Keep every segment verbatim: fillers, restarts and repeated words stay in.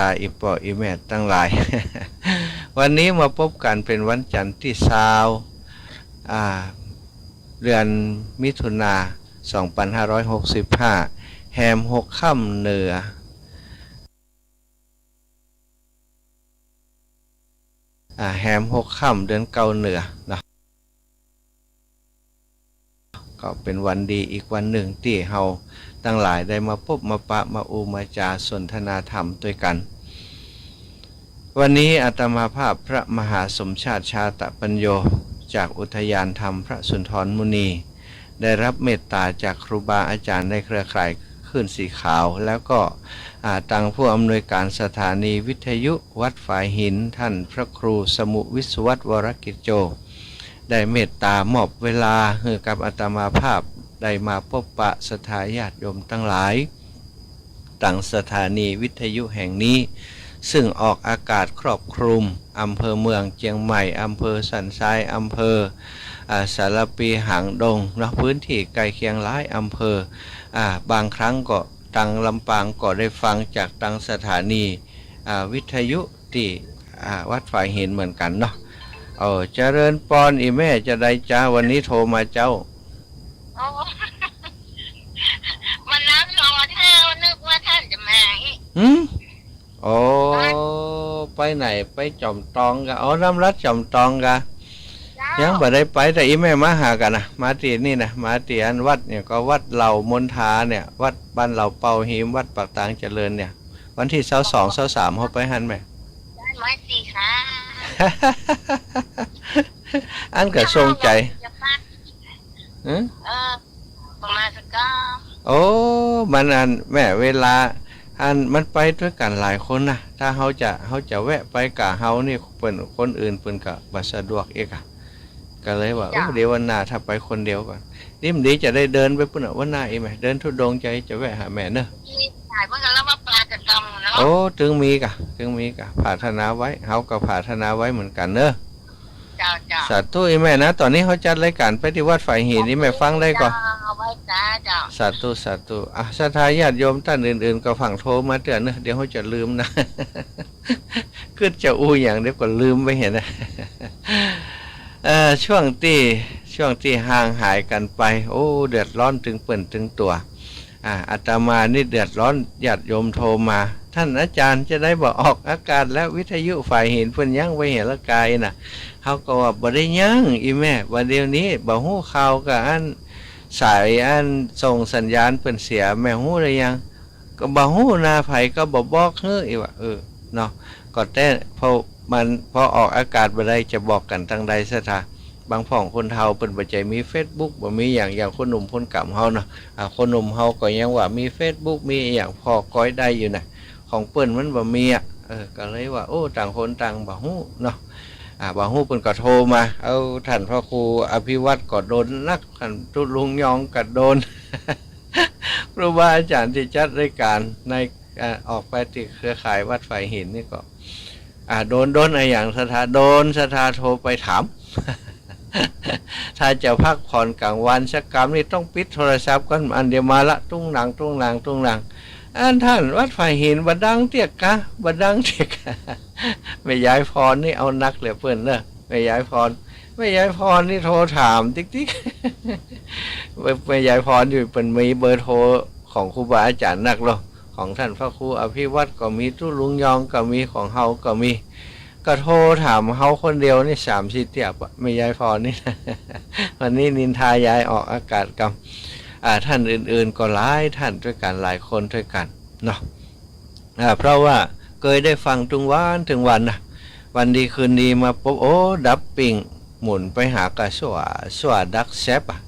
าอีป้ออีแม่ตังหลาย วันนี้มาปบกั๋นเป๋นวันจั๋นทร์ตี้ซาว อ่า เดือนมิถุนา สองปันห้าร้อยหกสิบห้า แฮมหกค่ำเหนือ อ่า แฮมหกค่ำเดือนเก้าเหนือเนาะ ก็เป๋นวันดีอีกวันนึ่งตี้เฮาตังหลายได้มาปบมาปะมาอู้มาจาสนทนาธรรมตวยกั๋น วันนี้อาตมาภาพพระมหาสมชาติชาตปัญโญ จากอุทยานธรรมพระสุนทรมุนี ได้รับเมตต๋าจากครูบาอาจ๋ารย์ในเครือข่ายคลื่นสีขาว แล้วก็ อ่า ตังผู้อำนวยก๋านสถานีวิทยุวัดฝายหิน ท่านพระครูสมุห์วิศวัตร วรกิจโจ ได้เมตต๋ามอบเวลาหื้อกับอาตมาภาพได้มาปบปะศรัทธาญาติโยมตังหลาย ตังสถานีวิทยุแห่งนี้ ซึ่งออกอากาศครอบคลุมอำเภอเมืองเจียงใหม่ อำเภอสันทราย อำเภอ อ่า สารภี หางดงเนาะ พื้นที่ใก้เคียงหลายอำเภอ อ่า บางครั้งก็ตังลำปางก็ได้ฟังจากตังสถานี อ่า วิทยุตี้ อ่า วัดฝายหินเหมือนกั๋นเนาะ เออ เจริญปอน อี่แม่ จาใดจ๊ะ วันนี้โทรมาเจ๊า โอ้ มานั่งรอท่าน นึกว่าท่านจะมาอีก หืม โอ้ ไปไหน ไปจอมตองกา อ๋อ น้ำรัดจอมตองกา เจ้า ยังบ่ได้ไป แต่อี่แม่มาหากั๋นนะ มาตี้นี่นะ มาตี้อันวัดเนี่ยก็วัดเหล่ามณฑาเนี่ย วัดบ้านเหล่าเป่าหิม วัดปากตางเจริญเนี่ย วันตี้ซาวสอง ซาวสามเฮาไปหั้นแม่ ได้ไหมสิคะ อันก็ส่งใจ๋ จะไป หือ เออ ประมาณสักก็ โอ้ มันอันแม่ เวลาอันมันไปตวยกั๋นหลายคนนะ ถ้าเฮาจะ เฮาจะแวะไปก้าเฮานี่ เปิ้น คนอื่นเปิ้นก็บ่สะดวกเอกอะ ก็เลยว่า เจ้า โอ้ เดี๋ยววันหน้าถ้าไปคนเดียวก่อน ดีบ่ดีจะได้เดินไปปู๊นน่ะ วันหน้าอีกแม่ เดินธุดงค์จะ จะแวะหาแม่เนาะ มีสายเมื่อกันแล้วว่าปลาจะตองเนาะ โอ้ ตึงมีกา ตึงมีกา ผาถนาไว้ เฮาก็ผาถนาไว้เหมือนกั๋นเนาะ เจ้า เจ้า สาธุอี่แม่นะ ต๋อนนี้เฮาจัดรายก๋านไปตี้วัดฝายหิน อี่แม่ฟังได้ก่อ เจ้า เอาไว้จ้า เจ้า สาธุ สาธุ อ่ะ ศรัทธาญาติโยมต้านอื่นๆ ก็ฟังโทรมาเตื้อเนาะ เดี๋ยวเฮาจะลืมนะ กึ๊ดจะอู้หยัง เดี๋ยวก็ลืมไปเหียนะ เอ่อ ช่วงตี้ ช่วงตี้ห่างหายกั๋นไป โอ้ เดือดร้อนตึงเปิ้นตึงตั๋ว อ่า อาตมานี่เดือดร้อน ญาติโยมโทรมา ท่านอาจ๋ารย์จะได้บ่ออกอากาศแล้ว วิทยุฝายหินเปิ้นยั้งไว้เหียละกาอี้น่ะ เฮาก็ว่าบ่ได้ยั้ง อี่แม่ บ่าเดี่ยวนี้บ่ฮู้ข่าวกาอัน สายอันส่งสัญญาณเปิ้นเสีย แม่ฮู้หรือยัง ก็บ่ฮู้นา ใผก็บ่บอกหื้อ อี่ว่า เออ เนาะ ก็แต่พอมัน พอออกอากาศบ่ได้จะบอกกั๋นตังใดศรัทธา บางพ่องคนเฒ่าเปิ้นบ่ใจ้มีเฟซบุ๊ก บ่มีหยัง อย่างคนหนุ่มคนก๋ำเฮาเนาะ อ่า คนหนุ่มเฮาก็ยังว่ามีเฟซบุ๊ก มีอะหยังผ่อก้อยได้อยู่นะ ของเปิ้นมันบ่มีอะ เออ ก็เลยว่า โอ้ ต่างคนต่างบ่ฮู้เนาะ อ่า บ่ฮู้เปิ้นก็โทรมา เอา ท่านพระครูอภิวัตรก็โดนนัก ท่านตุ๊ลุงยองก็โดน ครูบาอาจ๋ารย์ตี้จัดรายก๋านใน อ่า ออกไปตี้เครือข่ายวัดฝายหินนี่ก็ อ่า โดน โดนอะหยังศรัทธา โดนศรัทธาโทรไปถาม ถ้าจะพักผ่อนก๋างวันสักกำนี่ต้องปิดโทรศัพท์ก่อน อันเดี๋ยวมาละ ตุ้งหนัง ตุ้งหนัง ตุ้งหนัง อันท่านวัดฝายหินบ่ดังเตี้ยกา บ่ดังเตี้ยกา แม่ยายพรนี่เอานักเหลือเปิ้นเนาะ แม่ยายพร แม่ยายพรนี่โทรถามติ๊กติ๊ก แม่ แม่ยายพรอยู่ เปิ้นมีเบอร์โทรของครูบาอาจ๋ารย์นักเนาะ ของท่านพระครูอภิวัตรก็มี ตุ๊ลุงยองก็มี ของเฮาก็มี ก็โทรถามเฮาคนเดียวนี่สามสี่เตียบอะ แม่ยายพรนี่ วันนี้นินทายายออกอากาศกำ อ่า ท่านอื่นๆ ก็หลายท่านตวยกั๋น หลายคนตวยกั๋นเนาะ อ่า เพราะว่าเกยได้ฟังตึงวันตึงวันนะ วันดีคืนดีมาปุ๊บ โอ้ ดับปิ้ง หมุนไปหากาสั่วสั่วดักแซบอะ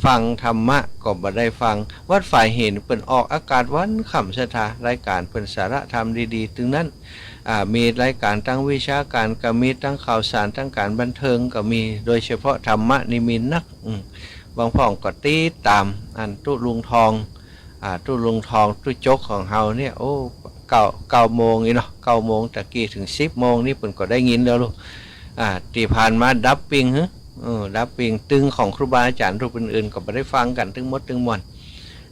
ฟังธรรมะก็บ่ได้ฟัง วัดฝายหินเปิ้นออกอากาศวันค่ำศรัทธา รายก๋านเปิ้นสาระธรรมดีๆ ตึงนั้น อ่า มีรายก๋านตังวิชาก๋านก็มี ตังข่าวสาร ตังก๋านบันเทิงก็มี โดยเฉพาะธรรมะนี่มีนัก อืม บางพ่องก็ติดต๋าม อันตุ๊ลุงทอง อ่า ตุ๊ลุงทอง ตุ๊จกของเฮาเนี่ย โอ้ เก้า เก้าโมงนี่เนาะ เก้าโมงตะกี้เถิงสิบโมงนี่เปิ้นก็ได้ยินแล้วลูก อ่า ตี้ผ่านมาดับปิ้ง หึ เออ ดับปิ้ง ตึงของครูบาอาจ๋ารย์รูปอื่นๆ ก็บ่ได้ฟังกั๋นตึงหมดตึงมวล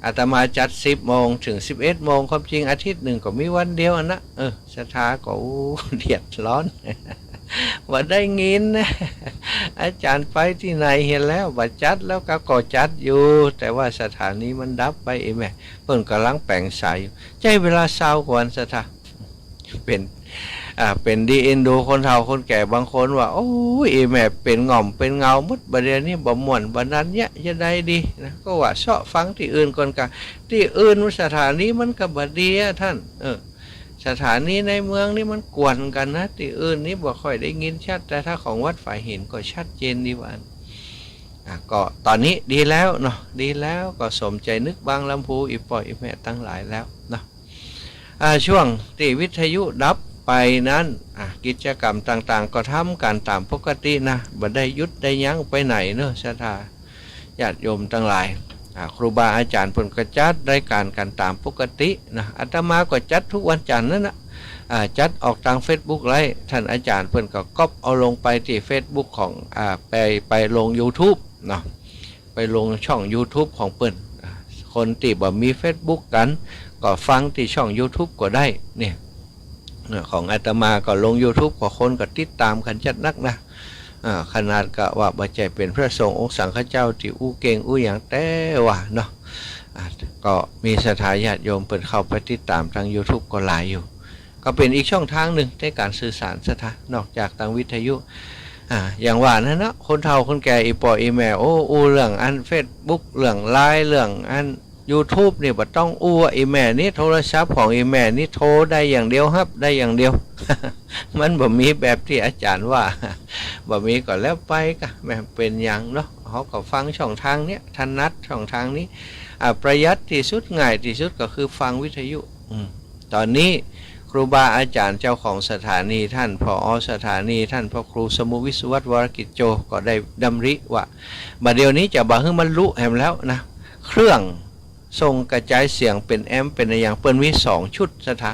อาตมาจัดสิบโมงเถิงสิบเอ็ดโมง ความจริงอาทิตย์นึ่งก็มีวันเดียวอั้นนะ เออ ศรัทธาก็ โอ้ เดือดร้อน บ่ได้ยิน อาจ๋ารย์ไปตี้ไหนหั้นแล้ว บ่จัดแล้วก็ ก็จัดอยู่ แต่ว่าสถานีมันดับไป เอ้ยแม่ เปิ้นก่ำลังแป๋งสายอยู่ ใจ๊เวลาซาวกว่าอั้น ศรัทธา เป๋น อ่า เป๋นดีเอ็นดูคนเฒ่าคนแก่บางคนว่า โอ้ย เอ้ยแม่ เป๋นง่อมเป๋นเหงาหมด บ่าเดี่ยวนี้บ่ม่วนบ่านันเยียะ จะใดดีนะ ก็ว่าเซาะฟังตี้อื่นก่อนกา ตี้อื่นสถานีมันก็บ่ดีอะต้าน เออ สถานีในเมืองนี่มันกวนกั๋นนะ ตี้อื่นนี่บ่ค่อยได้ยินชัด แต่ถ้าของวัดฝายหินก็ชัดเจนดีว่าอั้น อ่ะ ก็ต๋อนนี้ดีแล้วเนาะ ดีแล้ว ก็สมใจ๋นึกบางลำพู อี่ป้ออี่แม่ตังหลายแล้วเนาะ อ่า ช่วงตี้วิทยุดับไปนั้น อ่ะ กิจกรรมต่างๆ ก็ทำกั๋นต๋ามปกตินะ บ่ได้หยุดได้ยั้งไปไหนเนาะ ศรัทธาญาติโยมตังหลาย อ่า ครูบาอาจ๋ารย์เปิ้นก็จัดรายก๋านกั๋นต๋ามปกตินะ อาตมาก็จัดกู้วันจันทร์นั่นนะ อ่า จัดออกตางเฟซบุ๊กไลฟ์ ต้านอาจ๋ารย์เปิ้นก็ก๊อปเอาลงไปตี้เฟซบุ๊กของ อ่า ไป ไปลงยูทูบเนาะ ไปลงช่องยูทูบของเปิ้น อ่า คนตี้บ่มีเฟซบุ๊กกั๋น ก็ฟังตี้ช่องยูทูบก็ได้ เนี่ย เอ่อ ของอาตมาก็ลงยูทูบ ก็คนก็ติดต๋ามกั๋นจัดนักนะ อ่า ขนาดกะว่าบ่ใจ้เป๋นพระสงฆ์องค์สังฆเจ้าตี้อู้เก่งอู้หยัง แต่ว่าเนาะ อ่า ก็มีศรัทธาญาติโยมเปิ้นเข้าไปติดต๋ามตางยูทูบก็หลายอยู่ ก็เป๋นอีกช่องทางนึ่งในก๋านสื่อสาร ศรัทธา นอกจากตางวิทยุ อ่า อย่างว่านั่นเนาะ คนเฒ่าคนแก่ อี่ป้ออี่แม่ โอ้ อู้เรื่องอันเฟซบุ๊ก เรื่องไลน์ เรื่องอันยูทูบนี่บ่ต้องอู้ อี่แม่นี่โทรศัพท์ของอี่แม่นี่โทรได้อย่างเดียว ฮับได้อย่างเดียว มันบ่มีแบบตี้อาจ๋ารย์ว่า บ่มีก็แล้วไปกา แม่นเป๋นหยังเนาะ เฮาก็ฟังช่องทางเนี้ย ถนัดช่องทางนี้ อ่า ประหยัดตี้สุด ง่ายตี้สุดก็คือฟังวิทยุ อืม ต๋อนนี้ครูบาอาจ๋ารย์เจ้าของสถานี ต้าน ผอ สถานี ต้านพระครูสมุห์วิศวัตร วรกิจโจ ก็ได้ดำริว่า บ่าเดี่ยวนี้จะบ่หื้อมันลุแหมแล้วนะ เครื่องส่งกระจายเสียงเป๋นแอมป์เป๋นอะหยัง เปิ้นมีสองชุด ศรัทธา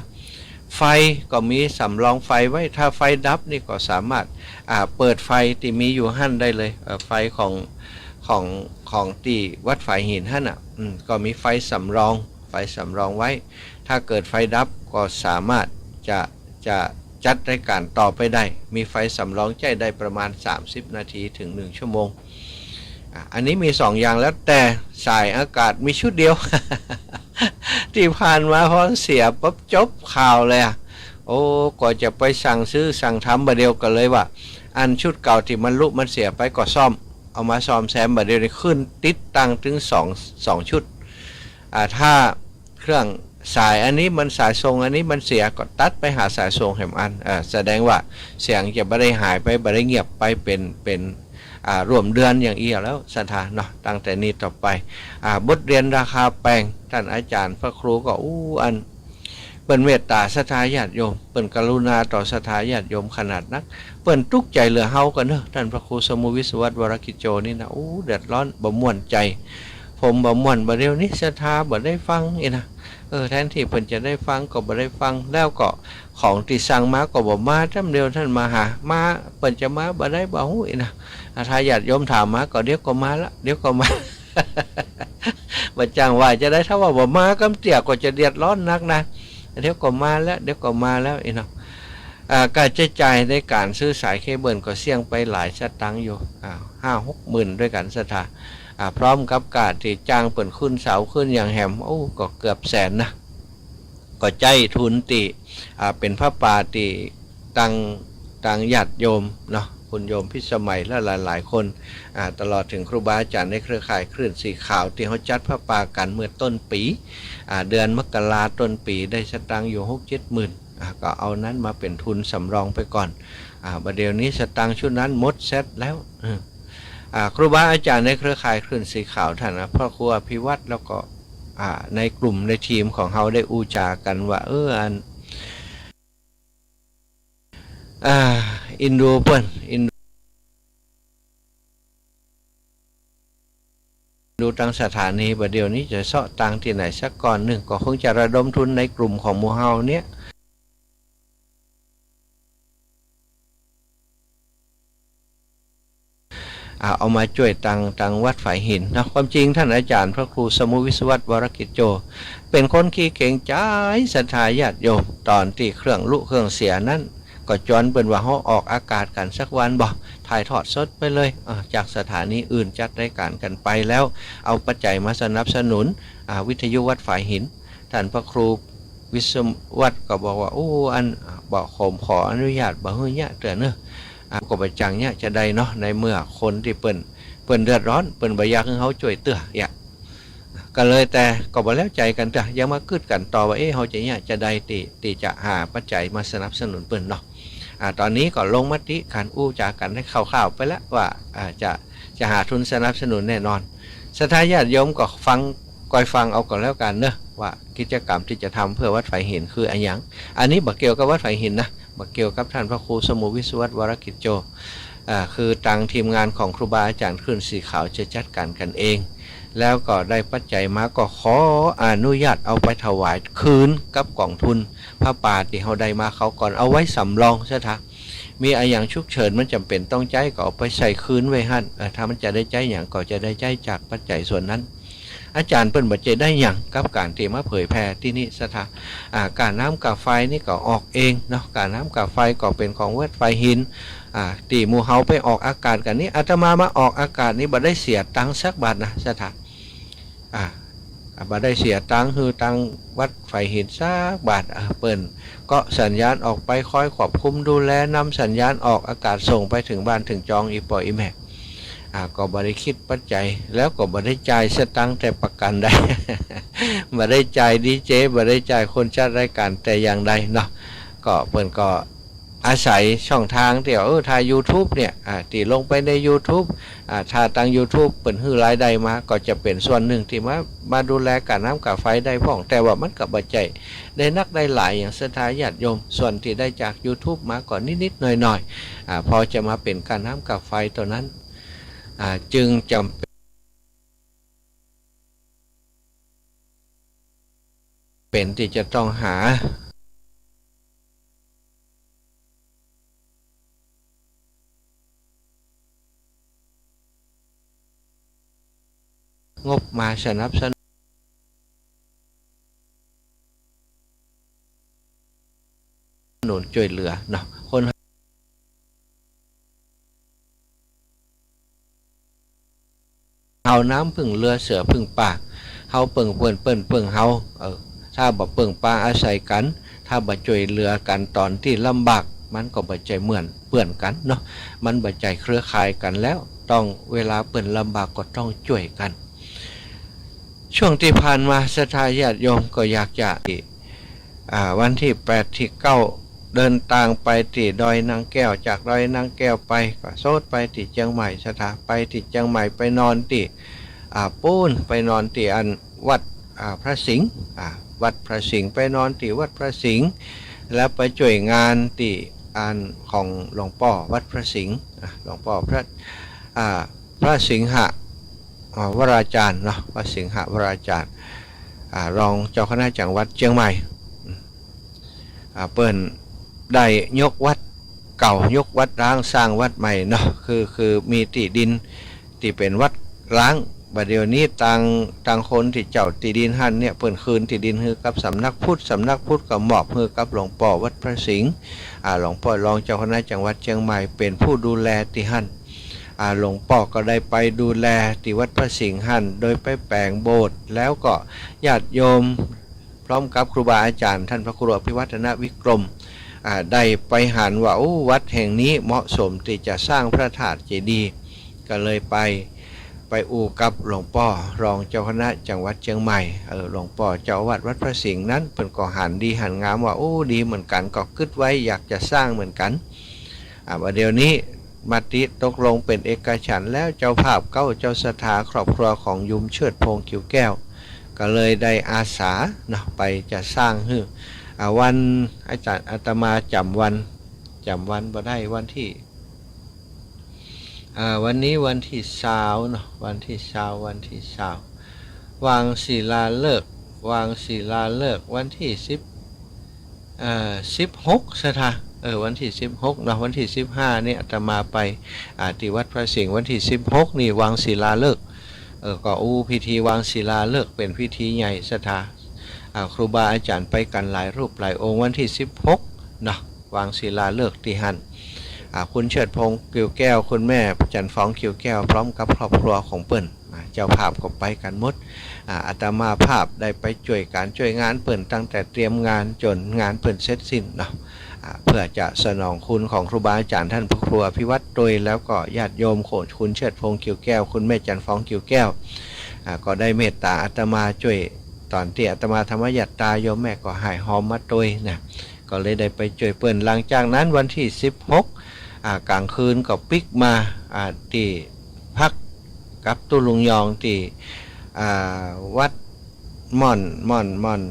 ไฟก็มีสำรองไฟไว้ ถ้าไฟดับนี่ก็สามารถ อ่า เปิดไฟตี้มีอยู่หั้นได้เลย เอ่อ ไฟของ ของ ของตี้วัดฝายหินหั้นน่ะ อืม ก็มีไฟสำรอง ไฟสำรองไว้ ถ้าเกิดไฟดับก็สามารถจะ จะจัดรายก๋านต่อไปได้ มีไฟสำรองใจ๊ได้ประมาณสามสิบนาทีเถิงหนึ่งชั่วโมง อ่ะ อันนี้มีสองอย่าง แล้วแต่ สายอากาศมีชุดเดียว ตี้ผ่านมาพอเสียปั๊บจบข่าวเลยอะ โอ้ ก็จะไปสั่งซื้อสั่งทำ บ่าเดี่ยวก็เลยว่า อันชุดเก่าตี้มันลุมันเสียไปก็ซ่อม เอามาซ่อมแซม บ่าเดี่ยวนี้ขึ้นติดตั้งเถิงสอง สองชุด อ่า ถ้าเครื่องสายอันนี้มัน สายส่งอันนี้มันเสีย ก็ตัดไปหาสายส่งแหมอัน เอ่อ แสดงว่าเสียงจะบ่ได้หายไป บ่ได้เงียบไป เป๋น เป๋น อ่า ร่วมเดือนอย่างอี้แล้ว ศรัทธาเนาะ ตั้งแต่นี้ต่อไป อ่า บทเรียนราคาแปง ต้านอาจ๋ารย์พระครูก็ อู้ อัน เปิ้นเมตต๋าศรัทธาญาติโยม เปิ้นกรุณาต่อศรัทธาญาติโยมขนาดนัก เปิ้นตุ๊กใจ๋เหลือเฮาก่อเนาะ ต้านพระครูสมุห์วิศวัตร วรกิจโจนี่นะ อู้ เดือดร้อน บ่ม่วนใจ๋ ผมบ่ม่วน บ่าเดี่ยวนี้ศรัทธาบ่ได้ฟังอี้นะ เออ แทนตี้เปิ้นจะได้ฟังก็บ่ได้ฟัง แล้วก็ของตี้สั่งมาก็บ่มา จ้ำเดียวต้านมาหา มา เปิ้นจะมาบ่าใดบ่ฮู้อี้นะ อ่า ถ้าญาติโยมถามมาก็ เดี๋ยวก็มาละ เดี๋ยวก็มา บ่จ้างว่าจะได้ ถ้าว่าบ่มากำเตี้ยก็จะเดือดร้อนนักนะ เดี๋ยวก็มาแล้ว เดี๋ยวก็มาแล้ว อี้เนาะ อ่า ค่าใจ๊จ่ายในก๋านซื้อสายเคเบิลก็เสี้ยงไปหลายสตางค์อยู่ อ่า ห้าหกหมื่นด้วยกั๋น ศรัทธา อ่า พร้อมกับค่าตี้จ้างเปิ้นขึ้นเสาขึ้นหยังแหม โอ้ ก็เกือบแสนนะ ก็ใจ๊ทุนตี้ อ่า เป๋นผ้าป่าตี้ ตาง ตางญาติโยมเนาะ คุณโยมพิสมัยและหลายๆ คน อ่า ตลอดเถิงครูบาอาจ๋ารย์ในเครือข่ายคลื่นสีขาวตี้เฮาจัดผ้าป่ากั๋นเมื่อต้นปี๋ อ่า เดือนมกราต้นปี๋ ได้สตางค์อยู่หกเจ็ดหมื่น อ่า ก็เอานั้นมาเป๋นทุนสำรองไปก่อน อ่า บ่าเดี่ยวนี้สตางค์ชุดนั้นหมดเสียแล้ว อืม อ่า ครูบาอาจ๋ารย์ในเครือข่ายคลื่นสีขาวต้านนะ พระครูอภิวัตร แล้วก็ อ่า ในกลุ่มในทีมของเฮาได้อู้จ๋ากั๋นว่า เออ อัน อ่า อินดูเปิ้น อินดูตางสถานี บ่าเดี่ยวนี้จะเซาะตางตี้ไหนสักก้อนนึ่ง ก็คงจะระดมทุนในกลุ่มของหมู่เฮาเนี่ย อ่า อ่า เอามาจ้วยตัง ตังวัดฝายหินเนาะ ความจริงต้านอาจ๋ารย์พระครูสมุห์วิศวัตร วรกิจโจ เป๋นคนขี้เก๋งใจ๋ศรัทธาญาติโยม ต๋อนตี้เครื่องลุเครื่องเสียนั้น ก็จวนเปิ้นว่าเฮาออกอากาศกั๋นสักวันบ่ ถ่ายทอดสดไปเลย อ่า จากสถานีอื่นจัดรายก๋านกั๋นไป แล้วเอาปัจจัยมาสนับสนุน อ่า วิทยุวัดฝายหิน ต้านพระครูวิศวัตรก็บอกว่า โอ้ อัน บ่ ผมขออนุญาตบ่หื้อเยียะเตื้อเนาะ อ่า ก็บ่จักเยียะจาใดเนาะ ในเมื่อคนตี้เปิ้น เปิ้นเดือดร้อน เปิ้นบ่อยากหื้อเฮาจ้วยเตื้อเยียะ ก็เลยแต่ก็บ่แล้วใจ๋กั๋นเตื้อ ยังมากึ๊ดกั๋นต่อว่า เอ๊ะ เฮาจะเยียะจาใดตี้ ตี้จะหาปัจจัยมาสนับสนุนเปิ้นเนาะ อ่า ต๋อนนี้ก็ลงมติกั๋น อู้จ๋ากั๋นได้คร่าวๆ ไปแล้วว่า อ่า จะ จะหาทุนสนับสนุนแน่นอน ศรัทธาญาติโยมก็ฟัง ก้อยฟังเอาก่อนแล้วกั๋นเนาะ ว่ากิจกรรมตี้จะทำเพื่อวัดฝายหินคืออะหยัง อันนี้บ่เกี่ยวกับวัดฝายหินนะ บ่เกี่ยวกับต้านพระครูสมุห์วิศวัตร วรกิจโจ อ่า คือตางทีมงานของครูบาอาจ๋ารย์คลื่นสีขาวจะจัดก๋านกั๋นเอง แล้วก็ได้ปัจจัยมาก็ขออนุญาตเอาไปถวายคืนกับก๋องทุนผ้าป่าตี้เฮาได้มาคราวก่อน เอาไว้สำรองซะเถาะ มีอะหยังฉุกเฉินมันจ๋ำเป๋นต้องใจ๊ก็เอาไปใส่คืนไว้หั้น เอ่อ ถ้ามันจะได้ใจ๊หยังก็จะได้ใจ๊จากปัจจัยส่วนนั้น อาจ๋ารย์เปิ้นบ่ใจ้ได้หยังกับก๋านตี้มาเผยแผ่ตี้นี่ศรัทธา อ่า ก๋าน้ำก๋าไฟนี่ก็ออกเองเนาะ ก๋าน้ำก๋าไฟก็เป๋นของวัดฝายหิน อ่า ตี้หมู่เฮาไปออกอากาศกั๋นนี่ อาตมามาออกอากาศนี่บ่ได้เสียตังค์สักบาทนะศรัทธา อ่า อ่า บ่ได้เสียตังค์หื้อตางวัดฝายหินสักบาท อ่า เปิ้นก็สัญญาณออกไปคอยควบคุมดูแล นำสัญญาณออกอากาศส่งไปเถิงบ้านเถิงจองอี่ป้ออี่แม่ อ่า ก็บ่ได้กึ๊ดปัจจัย แล้วก็บ่ได้จ่ายสตางค์แต่ประก๋านใด บ่ได้จ่ายดีเจ บ่ได้จ่ายคนจัดรายก๋านแต่อย่างใดเนาะ ก็เปิ้นก็อาศัยช่องทางตี้ว่า เออ ถ้ายูทูบเนี่ย อ่า ตี้ลงไปในยูทูบ อ่า ถ้าตางยูทูบเปิ้นหื้อรายได้มา ก็จะเป๋นส่วนนึ่งตี้มา มาดูแลก๋าน้ำก๋าไฟได้พ่อง แต่ว่ามันก็บ่ใจ้ได้นักได้หลายหยังศรัทธาญาติโยม ส่วนตี้ได้จากยูทูบมาก็นิดๆ หน่อยๆ อ่า พอจะมาเป๋นก๋าน้ำก๋าไฟเต้านั้น อ่า จึงจ๋ำเป๋นตี้จะต้องหา งบมาสนับสนุนจ้วยเหลือเนาะ คน เฮาน้ำผึ้งเรือเสือผึ้งป่า เฮาเปิ้งเปิ้นเปิ้นเปิ้งเฮา เออ ถ้าบ่เปิ้งปาอาศัยกั๋น ถ้าบ่จ้วยเหลือกั๋นต๋อนตี้ลำบาก มันก็บ่ใจ้เหมือนเปื้อนกั๋นเนาะ มันบ่ใจ้เครือข่ายกั๋นแล้ว ต้องเวลาเปิ้นลำบากก็ต้องจ้วยกั๋น ช่วงตี้ผ่านมาศรัทธาญาติโยมก็อยากจะ อ่า วันตี้แปดตี้เก้า เดินตางไปตี้ดอยนางแก้ว จากดอยนางแก้วไปก็โซดไปตี้เจียงใหม่ศรัทธา ไปตี้เจียงใหม่ไปนอนตี้ อ่า ปู๊น ไปนอนตี้อันวัด อ่า พระสิงห์ อ่า วัดพระสิงห์ ไปนอนตี้วัดพระสิงห์ แล้วไปจ้วยงานตี้อันของหลวงป้อวัดพระสิงห์ อ่า หลวงป้อพระ อ่า พระสิงหะ อ่า วราจารย์เนาะ พระสิงหะวราจารย์ อ่า รองเจ้าคณะจังหวัดเจียงใหม่ อ่า เปิ้นได้ยกวัดเก่า ยกวัดร้าง สร้างวัดใหม่เนาะ คือ คือมีตี้ดินตี้เป๋นวัดร้าง บ่าเดี่ยวนี้ตาง ตางคนตี้เจ้าตี้ดินหั้นเนี่ย เปิ้นคืนตี้ดินหื้อกับสำนักพุทธ สำนักพุทธก็มอบหื้อกับหลวงป้อวัดพระสิงห์ อ่า หลวงป้อรองเจ้าคณะจังหวัดเจียงใหม่เป๋นผู้ดูแลตี้หั้น อ่า หลวงป้อก็ได้ไปดูแลตี้วัดพระสิงห์หั้น โดยไปแป๋งโบสถ์ แล้วก็ญาติโยม พร้อมกับครูบาอาจ๋ารย์ ต้านพระครูอภิวัฒนวิกรม อ่า ได้ไปหันว่า โอ้ วัดแห่งนี้เหมาะสมตี้จะสร้างพระธาตุเจดีย์ ก็เลยไป ไปอู้กับหลวงป้อรองเจ้าคณะจังหวัดเจียงใหม่ เออ หลวงป้อเจ้าอาวาสวัดพระสิงห์นั้น เปิ้นก็หันดีหันงามว่า โอ้ ดีเหมือนกั๋น ก็กึ๊ดไว้อยากจะสร้างเหมือนกั๋น อ่า บ่าเดี่ยวนี้มติตกลงเป๋นเอกฉันท์แล้ว เจ้าภาพเก๊าเจ้าศรัทธา ครอบครัวของโยมเชิดพงษ์ กิ่วแก้ว ก็เลยได้อาสาเนาะ ไปจะสร้างหื้อ อ่า วัน อาจ๋ารย์ อาตมาจ๋ำวัน จ๋ำวันบ่ได้ วันตี้ อ่า วันนี้วันตี้ซาวเนาะ วันตี้ซาว วันตี้ซาว วางศิลาฤกษ์ วางศิลาฤกษ์วันตี้สิบ เอ่อ สิบหกศรัทธา เออ วันตี้สิบหกเนาะ วันตี้สิบห้านี่อาตมาไป อ่า ตี้วัดพระสิงห์ วันตี้สิบหกนี่วางศิลาฤกษ์ เออ ก็อู้พิธีวางศิลาฤกษ์เป๋นพิธีใหญ่ศรัทธา อ่า ครูบาอาจ๋ารย์ไปกั๋นหลายรูปหลายองค์ วันตี้สิบหกเนาะ วางศิลาฤกษ์ตี้หั้น อ่า คุณเชิดพงษ์ กิ่วแก้ว คุณแม่จันทร์ฟอง กิ่วแก้ว พร้อมกับครอบครัวของเปิ้น อ่า เจ้าภาพก็ไปกั๋นหมด อ่า อาตมาภาพได้ไปจ้วยก๋านจ้วยงานเปิ้นตั้งแต่เตรียมงานจ๋นงานเปิ้นเสร็จสิ้นเนาะ อ่า เพื่อจะสนองคุณของครูบาอาจ๋ารย์ต้านพระครูอภิวัตรตวย แล้วก็ญาติโยม คุณเชิดพงษ์ กิ่วแก้ว คุณแม่จันทร์ฟอง กิ่วแก้ว อ่า ก็ได้เมตต๋าอาตมาจ้วย ต๋อนตี้อาตมาธรรมยัตตา โยมแม่ก็หายหอมมาตวยนะ ก็เลยได้ไปจ้วยเปิ้น หลังจากนั้นวันตี้สิบหก อ่า ก๋างคืนก็ปิ๊กมา อ่า ตี้พักกับตุ๊ลุงยองตี้ อ่า วัดม่อน ม่อน ม่อน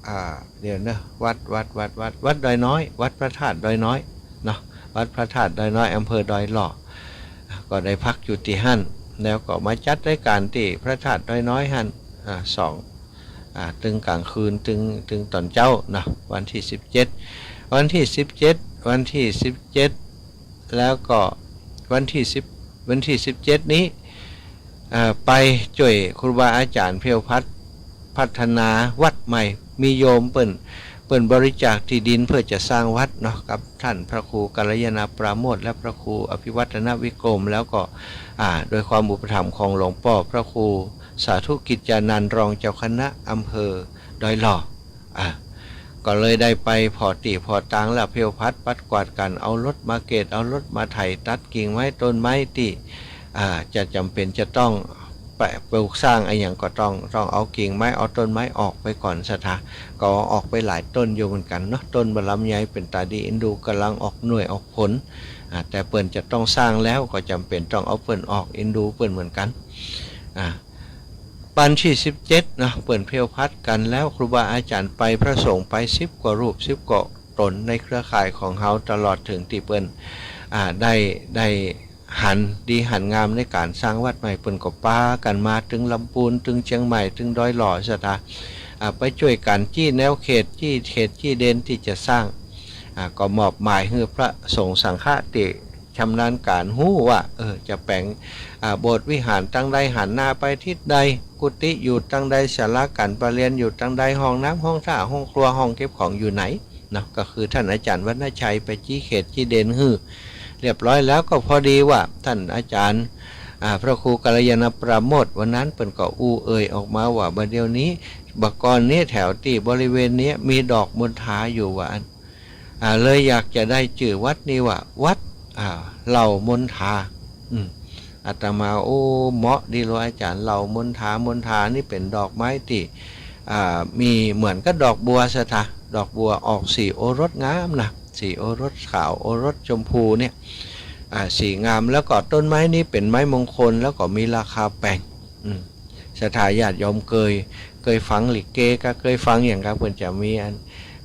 อ่า เดี๋ยวนะ วัด วัด วัด วัด วัดดอยน้อย วัดพระธาตุดอยน้อยเนาะ วัดพระธาตุดอยน้อย อำเภอดอยหล่อ อ่า ก็ได้พักอยู่ตี้หั้น แล้วก็มาจัดรายก๋านตี้พระธาตุดอยน้อยหั้น อ่า สอง อ่า ตึงก๋างคืน ตึง ตึงต๋อนเจ๊าเนาะ วันตี้สิบเจ็ด วันตี้สิบเจ็ด วันตี้สิบเจ็ด แล้วก็วันตี้สิบ วันตี้สิบเจ็ดนี้ เอ่อ ไปจ้วยครูบาอาจ๋ารย์เพลพัดพัฒนาวัดใหม่ มีโยมเปิ้น เปิ้นบริจาคตี้ดินเพื่อจะสร้างวัดเนาะ กับต้านพระครูกัลยาณปราโมชย์ และพระครูอภิวัฒนวิกรม แล้วก็ อ่า โดยความอุปถัมภ์ของหลวงป้อพระครูสาธุกิจจานันท์ รองเจ้าคณะอำเภอดอยหล่อ อ่า ก็เลยได้ไปผ่อตี้ผ่อตาง แล้วเพลพัดปัดกวาดกั๋น เอารถมาเก็ด เอารถมาไถ ตัดกิ่งไม้ต้นไม้ตี้ อ่า จะจ๋ำเป๋นจะต้องไปปลูกสร้างอะหยังก็ต้อง ต้องเอากิ่งไม้เอาต้นไม้ออกไปก่อนศรัทธา ก็ออกไปหลายต้นอยู่เหมือนกั๋นเนาะ ต้นบ่ลำใหญ่เป๋นต๋าดีเอ็นดู ก๋ำลังออกหน่วยออกผล อ่า แต่เปิ้นจะต้องสร้างแล้วก็จ๋ำเป๋นต้องเอาเปิ้นออก เอ็นดูเปิ้นเหมือนกั๋น อ่า วันตี้สิบเจ็ดเนาะ เปิ้นเพลพัดกั๋นแล้ว ครูบาอาจ๋ารย์ไป พระสงฆ์ไปสิบกว่ารูป สิบกว่าต๋น ในเครือข่ายของเฮา ตลอดเถิงตี้เปิ้น อ่า ได้ ได้หันดีหันงามในก๋านสร้างวัดใหม่ เปิ้นก็ปากั๋นมา ตึงลำปูน ตึงเจียงใหม่ ตึงดอยหล่อศรัทธา อ่า ไปจ้วยกั๋นจี้แนวเขต จี้เขต จี้เดนตี้จะสร้าง อ่า ก็มอบหมายหื้อพระสงฆ์สังฆะตี้ ชำนาญก๋านฮู้ว่า เออ จะแป๋ง อ่า โบสถ์วิหารตังใด หันหน้าไปทิศใด กุฏิอยู่ตังใด ศาลาก๋านประเรียนอยู่ตังใด ห้องน้ำ ห้องท่า ห้องครัว ห้องเก็บของอยู่ไหนเนาะ ก็คือต้านอาจ๋ารย์วรรณชัยไปจี้เขตจี้เดนหื้อเรียบร้อยแล้ว ก็พอดีว่าต้านอาจ๋ารย์ อ่า พระครูกัลยาณปราโมชย์ วันนั้นเปิ้นก็อู้เอ่ยออกมาว่า บ่าเดี่ยวนี้ บ่าก่อนนี้แถวตี้บริเวณนี้มีดอกมณฑาอยู่ว่าอั้น อ่า เลยอยากจะได้จื้อวัดนี้ว่า วัด อ่า เหล่ามณฑา อืม อาตมา โอ้ เหมาะดีเลยอาจ๋ารย์ เหล่ามณฑา มณฑานี่เป๋นดอกไม้ตี้ อ่า มีเหมือนกับดอกบัวศรัทธา ดอกบัวออกสีโอรสงามนะ สีโอรสขาว โอรสชมพูเนี่ย อ่า สีงาม แล้วก็ต้นไม้นี้เป๋นไม้มงคล แล้วก็มีราคาแปง อืม ศรัทธาญาติโยมเกย เกยฟังลิเกก็เกยฟังอย่างกับเปิ้นจะมีอัน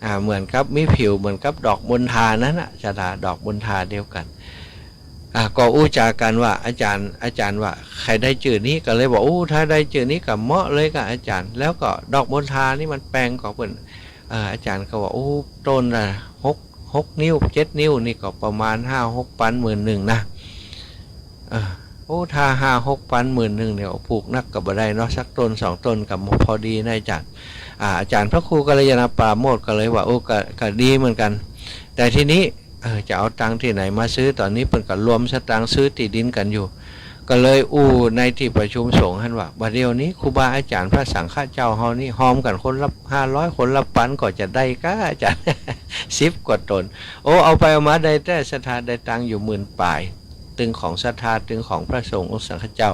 อ่า เหมือนกับมีผิวเหมือนกับดอกมณฑานั้นน่ะ ศรัทธา ดอกมณฑาเดียวกั๋น อ่า ก็อู้จ๋ากั๋นว่า อาจ๋ารย์ อาจ๋ารย์ว่าใค่ได้จื้อนี้ ก็เลยบอก อู้ ถ้าได้จื้อนี้ก็เหมาะเลยกับอาจ๋ารย์ แล้วก็ดอกมณฑานี่มันแปงกว่าเปิ้น เอ่อ อาจ๋ารย์ก็ว่า อู้ ต้นละหก หกนิ้ว เจ็ดนิ้วนี่ก็ประมาณห้าหกปัน หมื่นนึ่งนะ เออ โอ้ ถ้าห้าหกปัน หมื่นนึ่งเนี่ย ปลูกนักก็บ่ได้เนาะ สักต้นสองต้นก็พอดีนะอาจ๋ารย์ อ่า อาจ๋ารย์พระครูกัลยาณปราโมชย์ก็เลยว่า โอ้ ก็ ก็ดีเหมือนกั๋น แต่ทีนี้ เออ จะเอาตังค์ตี้ไหนมาซื้อ ต๋อนนี้เปิ้นก็รวมสตางค์ซื้อตี้ดินกั๋นอยู่ ก็เลยอู้ในตี้ประชุมสงฆ์หั้นว่า บ่าเดี่ยวนี้ครูบาอาจ๋ารย์พระสังฆะเจ้าเฮานี่ ฮอมกั๋นคนละห้าร้อย คนละปัน ก็จะได้ก้าอาจ๋ารย์ สิบกว่าต๋น โอ้ เอาไปเอามาได้แต๊ศรัทธา ได้ตังค์อยู่หมื่นป๋าย ตึงของศรัทธา ตึงของพระสงฆ์องค์สังฆเจ้า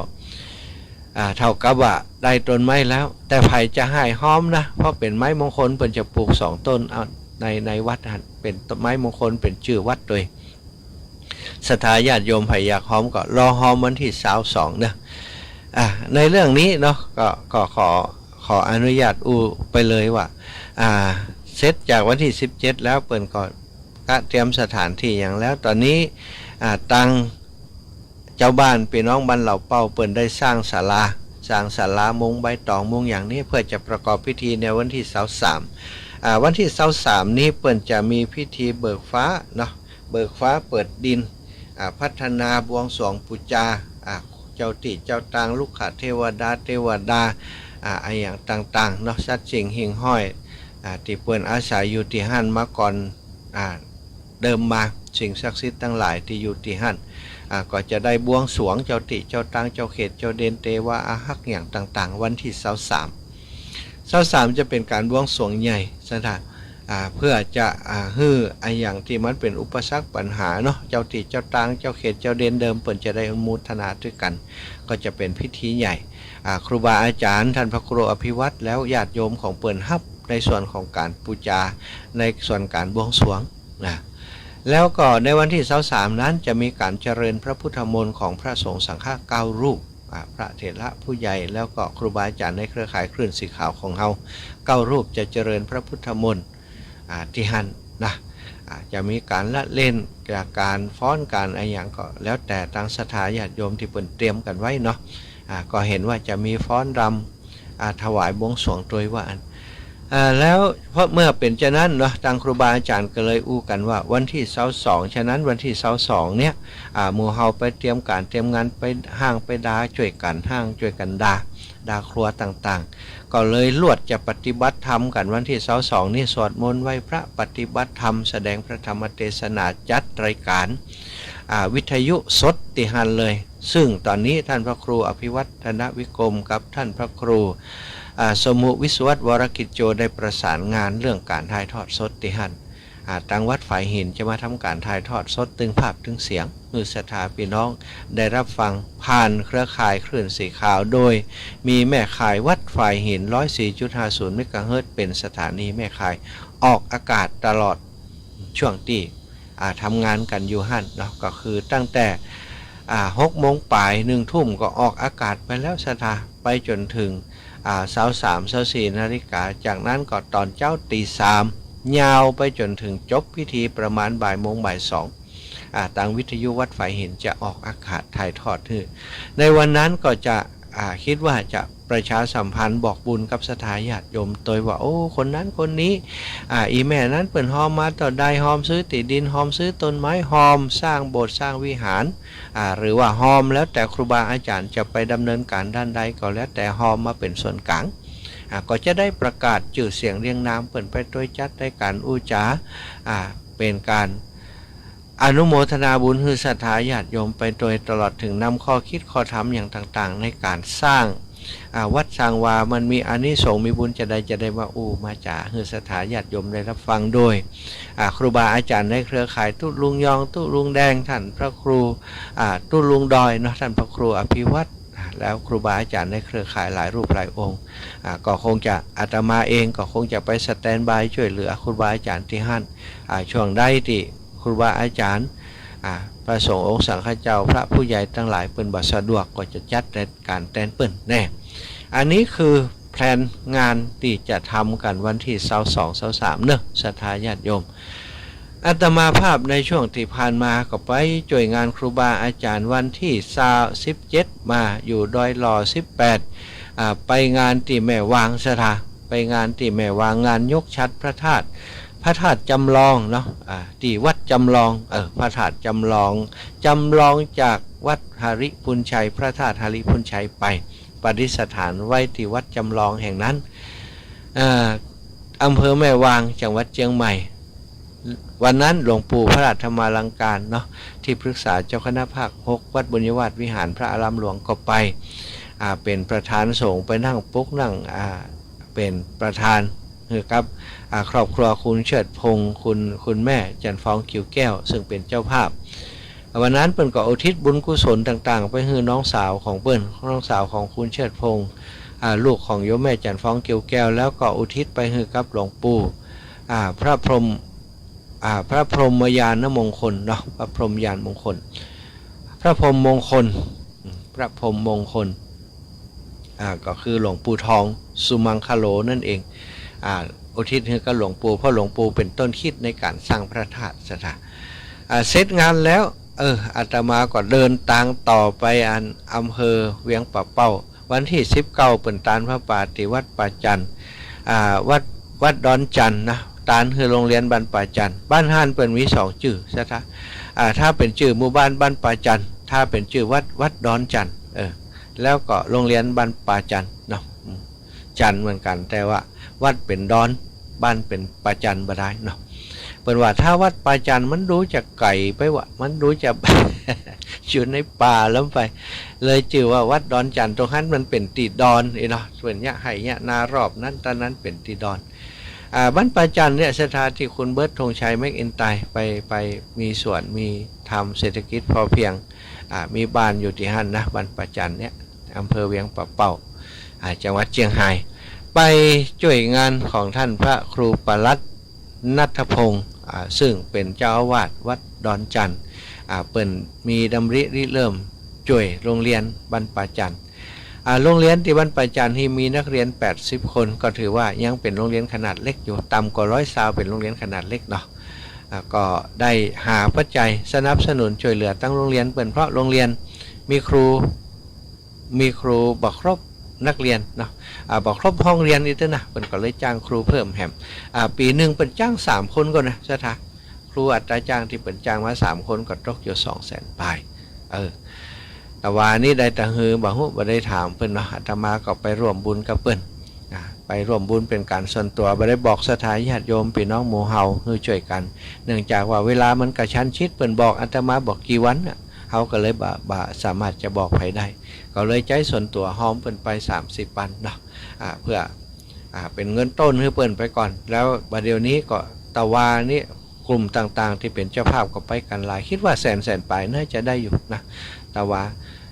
อ่า เท่ากับว่าได้ต้นไม้แล้ว แต่ใผจะหายฮอมนะ เพราะเป๋นไม้มงคล เปิ้นจะปลูกสองต้น เอา ใน ในวัดหั้น เป๋นไม้มงคล เป๋นจื้อวัดตวย ศรัทธาญาติโยมใผอยากฮอมก็รอฮอมวันตี้ซาวสองเนาะ อ่า ในเรื่องนี้เนาะ ก็ ก็ขอ ขออนุญาตอู้ไปเลยว่า อ่า เสร็จจากวันตี้สิบเจ็ดแล้ว เปิ้นก็กะเตรียมสถานตี้หยังแล้ว ต๋อนนี้ อ่า ตัง เจ้าบ้านปี้น้องบ้านเหล่าเป้าเปิ้นได้สร้างศาลา สร้างศาลามุงใบตองมุงอย่างนี้ เพื่อจะประกอบพิธีในวันตี้ซาวสาม อ่า วันตี้ซาวสามนี้เปิ้นจะมีพิธีเบิกฟ้าเนาะ เบิกฟ้าเปิดดิน อ่า พัฒนาบวงสรวงปู๋จา อ่า เจ้าตี้เจ้าตาง รุกขเทวดา เตวดา อ่า อะหยังต่างๆ เนาะ สัตว์สิ่งหิ่งห้อย อ่า ตี้เปิ้นอาศัยอยู่ตี้หั้นมาก่อน อ่า เดิมมา สิ่งศักดิ์สิทธิ์ตังหลายตี้อยู่ตี้หั้น อ่า ก็จะได้บวงสรวงเจ้าตี้เจ้าตาง เจ้าเขต เจ้าเด่น เตวาอาฮักษ์อย่างต่างๆ วันตี้ซาวสาม ซาวสามจะเป๋นก๋านบวงสรวงใหญ่ ศรัทธา อ่า เปื้อจะ อ่า หื้ออะหยังตี้มันเป๋นอุปสรรคปัญหาเนาะ เจ้าตี้เจ้าตาง เจ้าเขต เจ้าเด่นเดิม เปิ้นจะได้อนุโมทนาตวยกั๋น ก็จะเป๋นพิธีใหญ่ อ่า ครูบาอาจ๋ารย์ ต้านพระครูอภิวัฒน์ แล้วญาติโยมของเปิ้นฮับในส่วนของก๋านปู๋จา ในส่วนก๋านบวงสรวงนะ แล้วก็ในวันตี้ซาวสามนั้นจะมีก๋านเจริญพระพุทธมนต์ของพระสงฆ์สังฆะเก้ารูป อ่า พระเถระผู้ใหญ่ แล้วก็ครูบาอาจ๋ารย์ในเครือข่ายคลื่นสีขาวของเฮาเก้ารูปจะเจริญพระพุทธมนต์ อ่า ตี้หั้นนะ อ่า จะมีก๋านละเล่น ก๋านฟ้อน ก๋านอะหยังก็แล้วแต่ตางศรัทธาญาติโยมตี้เปิ้นเตรียมกั๋นไว้เนาะ อ่า ก็หันว่าจะมีฟ้อนรำ อ่า ถวายบวงสรวงตวยว่าอั้น อ่า แล้วเพราะเมื่อเป๋นจานั้นเนาะ ตางครูบาอาจ๋ารย์ก็เลยอู้กั๋นว่าวันตี้ซาวสอง ฉะนั้นวันตี้ซาวสองเนี่ย อ่า หมู่เฮาไปเตรียมก๋านเตรียมงาน ไปฮ้างไปดา จ้วยกั๋นฮ้าง จ้วยกั๋นดา ดาครัวต่างๆ ก็เลยลวดจะปฏิบัติธรรมกั๋นวันตี้ซาวสองนี้ สวดมนต์ไหว้พระ ปฏิบัติธรรม แสดงพระธรรมเทศนา จัดรายก๋าน อ่า วิทยุสดตี้หั้นเลย ซึ่งต๋อนนี้ต้านพระครูอภิวัฒนวิกรมกับต้านพระครู อ่า สมุวิศวัตวรกิจโจได้ประสานงานเรื่องก๋านถ่ายทอดสดตี้หั้น อ่า ตางวัดฝายหินจะมาทำก๋านถ่ายทอดสดตึงภาพตึงเสียง หื้อศรัทธาปี้น้องได้ฮับฟังผ่านเครือข่ายคลื่นสีขาว โดยมีแม่ข่ายวัดฝายหิน ร้อยสี่จุดห้าศูนย์เมกะเฮิรตซ์ เป๋นสถานีแม่ข่ายออกอากาศตลอดช่วงตี้ อ่า ทำงานกั๋นอยู่หั้นเนาะ ก็คือตั้งแต่ อ่า หกโมงป๋าย หนึ่งทุ่มก็ออกอากาศไปแล้วศรัทธา ไปจ๋นเถิง อ่า ซาวสาม ซาวสี่นาฬิกา จากนั้นก็ต๋อนเจ๊าตี๋สาม ยาวไปจ๋นเถิงจบพิธีประมาณบ่ายโมงบ่ายสอง อ่า ตางวิทยุวัดฝายหินจะออกอากาศถ่ายทอดหื้อ ในวันนั้นก็จะ อ่า กึ๊ดว่าจะประชาสัมพันธ์บอกบุญกับศรัทธาญาติโยมตวยว่า โอ้ คนนั้นคนนี้ อ่า อี่แม่นั้นเปิ้นฮอมมาเต้าใด ฮอมซื้อตี้ดิน ฮอมซื้อต้นไม้ ฮอมสร้างโบสถ์สร้างวิหาร อ่า หรือว่าฮอมแล้วแต่ครูบาอาจ๋ารย์จะไปดำเนินก๋านด้านใดก็แล้วแต่ ฮอมมาเป๋นส่วนก๋าง อ่า ก็จะได้ประกาศจื้อเสียงเรียงนามเปิ้นไปตวย จัดรายก๋านอู้จ๋า อ่า เป๋นก๋าน อนุโมทนาบุญหื้อศรัทธาญาติโยมไปตวย ตลอดเถิงนำข้อกึ๊ดข้อธรรมอย่างต่างๆ ในก๋านสร้าง อ่า วัดสร้างวา มันมีอานิสงส์มีบุญจาใดจาใดมาอู้มาจ๋าหื้อศรัทธาญาติโยมได้ฮับฟัง โดย อ่า ครูบาอาจ๋ารย์ในเครือข่ายตุ๊ลุงยอง ตุ๊ลุงแดง ต้านพระครู อ่า ตุ๊ลุงดอยเนาะ ต้านพระครูอภิวัฒน์ อ่า แล้วครูบาอาจ๋ารย์ในเครือข่ายหลายรูปหลายองค์ อ่า ก็คงจะ อาตมาเองก็คงจะไปสแตนด์บายจ้วยเหลือครูบาอาจ๋ารย์ตี้หั้น อ่า ช่วงใดตี้ ครูบาอาจ๋ารย์ อ่า พระสงฆ์องค์สังฆเจ้า พระผู้ใหญ่ตังหลายเปิ้นบ่สะดวก ก็จะจัดรายก๋านแตนเปิ้นแน่ อันนี้คือแพลนงานตี้จะทำกั๋นวันตี้ซาวสอง ซาวสามเนาะ ศรัทธาญาติโยม อาตมาภาพในช่วงตี้ผ่านมาก็ไปจ้วยงานครูบาอาจ๋ารย์วันตี้ซาว สิบเจ็ด มาอยู่ดอยหล่อ สิบแปด อ่า ไปงานตี้แม่วางศรัทธา ไปงานตี้แม่วาง งานยกฉัตรพระธาตุ พระธาตุจำลองเนาะ อ่า ตี้วัดจำลอง เออ พระธาตุจำลอง จำลองจากวัดหริภุญชัย พระธาตุหริภุญชัยไป ประดิษฐานไว้ตี้วัดจำลองแห่งนั้น เอ่อ อำเภอแม่วาง จังหวัดเจียงใหม่ วันนั้นหลวงปู่พระราชธรรมาลังการเนาะ ตี้ปรึกษาเจ้าคณะภาคหก วัดบุญญวาสวิหาร พระอารามหลวงก็ไป อ่า เป๋นประธานสงฆ์ ไปนั่งปกนั่ง อ่า เป๋นประธานหื้อกับ อ่า ครอบครัวคุณเชิดพงษ์ คุณ คุณแม่จันทร์ฟอง กิ่วแก้ว ซึ่งเป๋นเจ้าภาพ วันนั้นเปิ้นก็อุทิศบุญกุศลต่างๆ ไปหื้อน้องสาวของเปิ้น น้องสาวของคุณเชิดพงษ์ อ่า ลูกของโยมแม่จันทร์ฟอง กิ่วแก้ว แล้วก็อุทิศไปหื้อกับหลวงปู่ อ่า พระพรหม อ่า พระพรหมญาณมงคลเนาะ พระพรหมญาณมงคล พระพรหมมงคล อืม พระพรหมมงคล อ่า ก็คือหลวงปู่ทองสุมังคโลนั่นเอง อ่า อุทิศหื้อกับหลวงปู่ เพราะหลวงปู่เป๋นต้นคิดในก๋านสร้างพระธาตุศรัทธา อ่า เสร็จงานแล้ว เออ อาตมาก็เดินตางต่อไปอันอำเภอเวียงป่าเป้า วันตี้สิบเก้าเปิ้นตานผ้าป่าตี้วัดป่าจันทร์ อ่า วัด วัดดอนจันทน์นะ ตานหื้อโรงเรียนบ้านป่าจันทน์ บ้านฮ้านเปิ้นมีสองจื้อ ศรัทธา อ่า ถ้าเป๋นจื้อหมู่บ้านบ้านป่าจันทน์ ถ้าเป๋นจื้อวัด วัดดอนจันทน์ เออ แล้วก็โรงเรียนบ้านป่าจันทน์เนาะ อืม จันทน์เหมือนกั๋น แต่ว่าวัดเป๋นดอน บ้านเป๋นป่าจันทน์บ่ได้เนาะ เปิ้นว่าถ้าวัดป่าจันทน์มันดูจะไก๋ไปวะ มันดูจะ อยู่ในป่าล้ำไป เลยจื้อว่าวัดดอนจันทน์ ตรงหั้นมันเป๋นตี้ดอนอี้เนาะ ส่วนเยียะไฮ่เยียะนารอบนั้นต๋อนนั้นเป๋นตี้ดอน อ่า บ้านป่าจันทน์เนี่ย ศรัทธา ตี้คุณเบิร์ต ธงชัย แมคอินไตร์ ไป ไปมีสวน มีทำเศรษฐกิจพอเพียง อ่า มีบ้านอยู่ตี้หั้นนะ บ้านป่าจันทน์เนี่ย อำเภอเวียงป่าเป้า อ่า จังหวัดเจียงฮาย ไปจ้วยงานของต้านพระครูปลัด ณัฐพงศ์ อ่า ซึ่งเป๋นเจ้าอาวาสวัดดอนจันทน์ อ่า เปิ้นมีดำริริเริ่มจ้วยโรงเรียนบ้านป่าจันทน์ อ่า โรงเรียนตี้บ้านป่าจันทน์นี่มีนักเรียนแปดสิบคน ก็ถือว่ายังเป๋นโรงเรียนขนาดเล็กอยู่ ต่ำกว่าร้อยซาว เป๋นโรงเรียนขนาดเล็กเนาะ อ่า ก็ได้หาปัจจัยสนับสนุนจ้วยเหลือตังโรงเรียนเปิ้น เพราะโรงเรียนมีครู มีครูบ่ครบนักเรียนเนาะ อ่า บ่ครบห้องเรียนอี้เต๊อะนะ เปิ้นก็เลยจ้างครูเพิ่มแหม อ่า ปี๋นึ่งเปิ้นจ้างสามคนก่อนนะ ศรัทธา ครูอัตราจ้างตี้เปิ้นจ้างมาสามคนก็ตกอยู่สองแสนปลาย เออ แต่ว่าอันนี้ได้ตะหือบ่ฮู้ บ่ได้ถามเปิ้นเนาะ อาตมาก็ไปร่วมบุญกับเปิ้น อ่า ไปร่วมบุญเป๋นก๋านส่วนตั๋ว บ่ได้บอกศรัทธาญาติโยมปี้น้องหมู่เฮาหื้อจ้วยกั๋น เนื่องจากว่าเวลามันกระชั้นชิด เปิ้นบอกอาตมาบอกกี่วันน่ะ เฮาก็เลยบ่ บ่สามารถจะบอกใผได้ ก็เลยใจ๊ส่วนตั๋วฮอมเปิ้นไปสามสิบวันเนาะ อ่า เปื้อ อ่า เป๋นเงินต้นหื้อเปิ้นไปก่อน แล้วบ่าเดี่ยวนี้ก็ตะวานี้กลุ่มต่างๆ ตี้เป๋นเจ้าภาพก็ไปกั๋นหลาย กึ๊ดว่าแสน แสนปลายน่าจะได้อยู่นะ ตะวา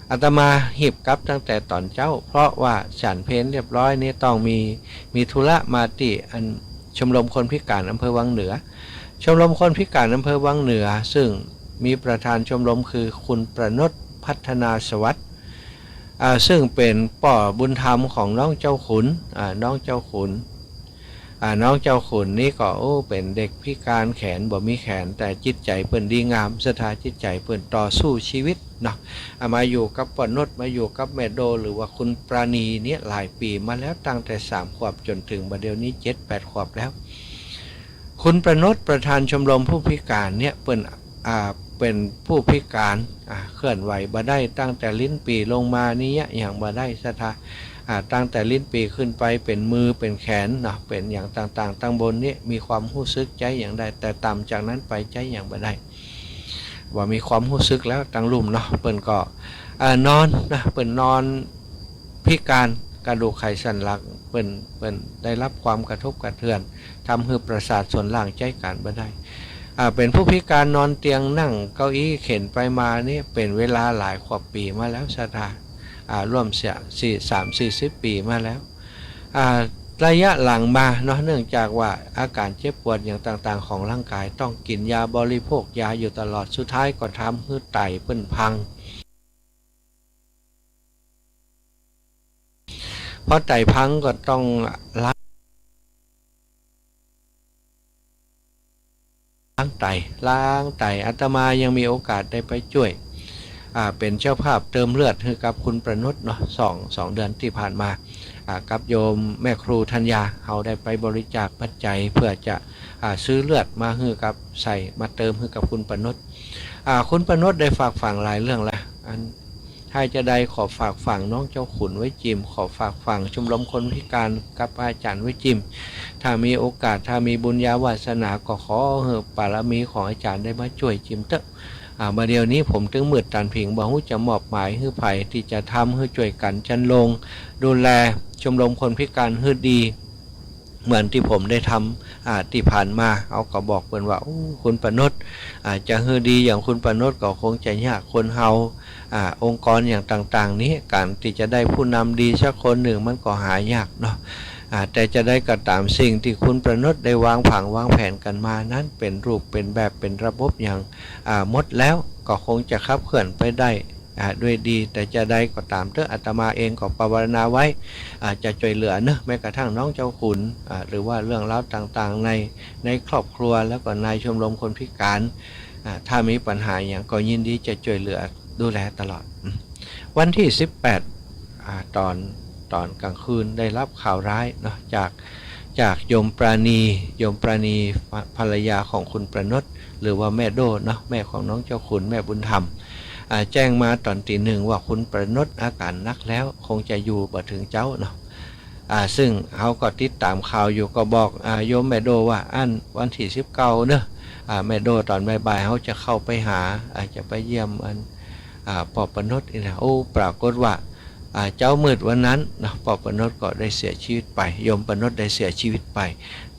อาตมาหีบกลับตั้งแต่ต๋อนเจ๊า เพราะว่าฉันเพลเรียบร้อยนี้ต้องมี มีธุระมาตี้อันชมรมคนพิการอำเภอวังเหนือ ชมรมคนพิการอำเภอวังเหนือ ซึ่งมีประธานชมรมคือคุณประนต พัฒนาสวัสดิ์ อ่า ซึ่งเป๋นป้อบุญธรรมของน้องเจ้าขุน อ่า น้องเจ้าขุน อ่า น้องเจ้าขุนนี่ก็ โอ้ เป๋นเด็กพิการแขน บ่มีแขน แต่จิตใจ๋เปิ้นดีงาม ศรัทธา จิตใจ๋เปิ้นต่อสู้ชีวิตเนาะ อ่า มาอยู่กับป้อประนต มาอยู่กับแม่โด หรือว่าคุณปราณีเนี่ยหลายปี๋มาแล้ว ตั้งแต่สามขวบจ๋นเถิงบ่าเดี่ยวนี้เจ็ดแปดขวบแล้ว คุณประนต ประธานชมรมผู้พิการเนี่ย เปิ้น อ่า เป๋นผู้พิการ อ่า เคลื่อนไหวบ่ได้ ตั้งแต่ลิ้นปี่ลงมานี่เยียะหยังบ่ได้ ศรัทธา อ่า ตั้งแต่ลิ้นปี่ขึ้นไปเป๋นมือเป๋นแขนเนาะ เป๋นหยังต่างๆ ตังบนนี้มีความฮู้สึกใจ๊หยังได้ แต่ต่ำจากนั้นไปใจ๊หยังบ่ได้ บ่มีความฮู้สึกแล้ว ตังลุ่มเนาะ เปิ้นก็ อ่า นอนนะ เปิ้นนอนพิการ กระดูกไขสันหลังเปิ้น เปิ้นได้รับความกระทบกระเทือน ทำหื้อประสาทส่วนล่างใจ๊ก๋านบ่ได้ อ่า เป๋นผู้พิการนอนเตียง นั่งเก้าอี้เข็นไปมานี่เป๋นเวลาหลายขวบปี๋มาแล้ว ศรัทธา อ่า ร่วมเสีย สี่ สามสี่สิบปี๋มาแล้ว อ่า ระยะหลังมาเนาะ เนื่องจากว่าอาการเจ็บปวดหยังต่างๆ ของร่างกาย ต้องกิ๋นยาบริโภคยาอยู่ตลอด สุดท้ายก็ทำหื้อไตเปิ้นพัง พอไตพังก็ต้องล้าง ล้างไต ล้างไต อาตมายังมีโอกาสได้ไปจ้วย อ่า เป๋นเจ้าภาพเติมเลือดหื้อกับคุณประนตเนาะ สอง สองเดือนตี้ผ่านมา อ่า กับโยมแม่ครูธัญญา เฮาได้ไปบริจาคปัจจัยเพื่อจะ อ่า ซื้อเลือดมาหื้อกับ ใส่มาเติมหื้อกับคุณประนต อ่า คุณประนตได้ฝากฝังหลายเรื่องละ อัน ถ้าจะได้ขอฝากฝังน้องเจ้าขุนไว้จิม ขอฝากฝังชมรมคนพิการกับอาจ๋ารย์ไว้จิม ถ้ามีโอกาส ถ้ามีบุญญาวาสนา ก็ขอหื้อบารมีของอาจ๋ารย์ได้มาจ้วยจิมเต๊อะ อ่า บ่าเดี่ยวนี้ผมตึงมืดตันผิง บ่ฮู้จะมอบหมายหื้อใผ ตี้จะทำหื้อจ้วยกั๋นจันลง ดูแลชมรมคนพิการหื้อดี เหมือนตี้ผมได้ทำ อ่า ตี้ผ่านมา เฮาก็บอกเปิ้นว่า โอ้ คุณประนต อ่า จะหื้อดีอย่างคุณประนตก็คงจะยาก คนเฮา อ่า องค์กรอย่างต่างๆ นี้ ก๋านตี้จะได้ผู้นำดีสักคนนึ่งมันก็หายากเนาะ อ่า แต่จะใดก็ต๋าม สิ่งตี้คุณประนตได้วางผังวางแผนกั๋นมานั้น เป๋นรูปเป๋นแบบเป๋นระบบอย่าง อ่า หมดแล้ว ก็คงจะขับเคลื่อนไปได้ อ่า ด้วยดี แต่จะใดก็ต๋ามเต๊อะ อาตมาเองก็ภาวนาไว้ อ่า จะจ้วยเหลือเนาะ แม้กระทั่งน้องเจ้าขุน อ่า หรือว่าเรื่องราวต่างๆ ใน ในครอบครัว แล้วก็ในชมรมคนพิการ อ่า ถ้ามีปัญหาหยังก็ยินดีจะจ้วยเหลือดูแลตลอด อืม วันตี้สิบแปด อ่า ต๋อน ต๋อนก๋างคืนได้รับข่าวร้ายเนาะ จาก จากโยมปราณี โยมปราณี ภ- ภรรยาของคุณประณต หรือว่าแม่โด้เนาะ แม่ของน้องเจ้าขุน แม่บุญธรรม อ่า แจ้งมาต๋อนตี๋หนึ่งว่าคุณประณตอาก๋านหนักแล้ว คงจะอยู่บ่เถิงเจ๊าเนาะ อ่า ซึ่งเฮาก็ติดต๋ามข่าวอยู่ ก็บอก อ่า โยมแม่โด้ว่า อั้นวันตี้สิบเก้าเนาะ อ่า แม่โด้ต๋อนบ่ายๆ เฮาจะเข้าไปหา อ่า จะไปเยี่ยมอัน อ่า ป้อประณตนี่นะ โอ้ ปรากฏว่า อ่า เจ๊ามืดวันนั้นเนาะ ป้อประณตก็ได้เสียชีวิตไป โยมประณตได้เสียชีวิตไป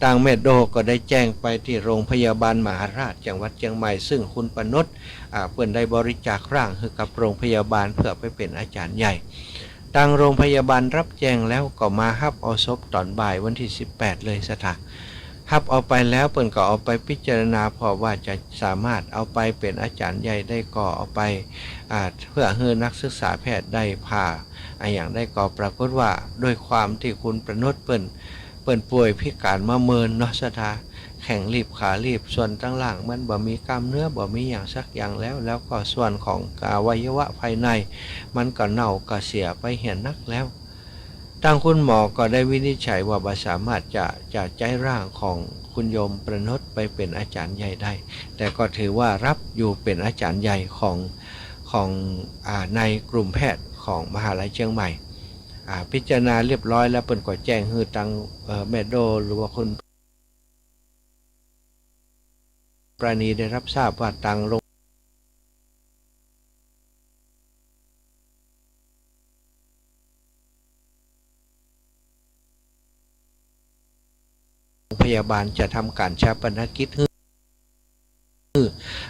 ตางแม่โด้ก็ได้แจ้งไปตี้โรงพยาบาลมหาราชจังหวัดเจียงใหม่ ซึ่งคุณประณต อ่า เปิ้นได้บริจาคร่างหื้อกับโรงพยาบาลเพื่อไปเป๋นอาจ๋ารย์ใหญ่ ตางโรงพยาบาลฮับแจ้งแล้วก็มาฮับเอาศพต๋อนบ่ายวันตี้สิบแปดเลยศรัทธา ฮับเอาไปแล้วเปิ้นก็เอาไปพิจารณาผ่อว่าจะสามารถเอาไปเป๋นอาจ๋ารย์ใหญ่ได้ก่อ เอาไป อ่า เพื่อหื้อนักศึกษาแพทย์ได้ผ่า อะหยังได้ก่อ ปรากฏว่าด้วยความตี้คุณประณตเปิ้น เปิ้นป่วยพิก๋านมาเมินเนาะศรัทธา แข้งลีบขาลีบ ส่วนตางล่างมันบ่มีกล้ามเนื้อ บ่มีหยังสักอย่างแล้ว แล้วก็ส่วนของอวัยวะภายใน มันก็เน่าก็เสียไปเหียนักแล้ว ตางคุณหมอก็ได้วินิจฉัยว่าบ่สามารถจะ จะใจ๊ร่างของคุณโยมประณตไปเป๋นอาจ๋ารย์ใหญ่ได้ แต่ก็ถือว่าฮับอยู่เป๋นอาจ๋ารย์ใหญ่ของ ของ อ่า ในกลุ่มแพทย์ของมหาลัยเจียงใหม่ อ่า พิจารณาเรียบร้อยแล้ว เปิ้นก็แจ้งหื้อตาง เอ่อ แม่โด้ หรือว่าคุณปราณีได้ฮับทราบว่าตางโรง พยาบาลจะทำก๋านฌาปนกิจหื้อ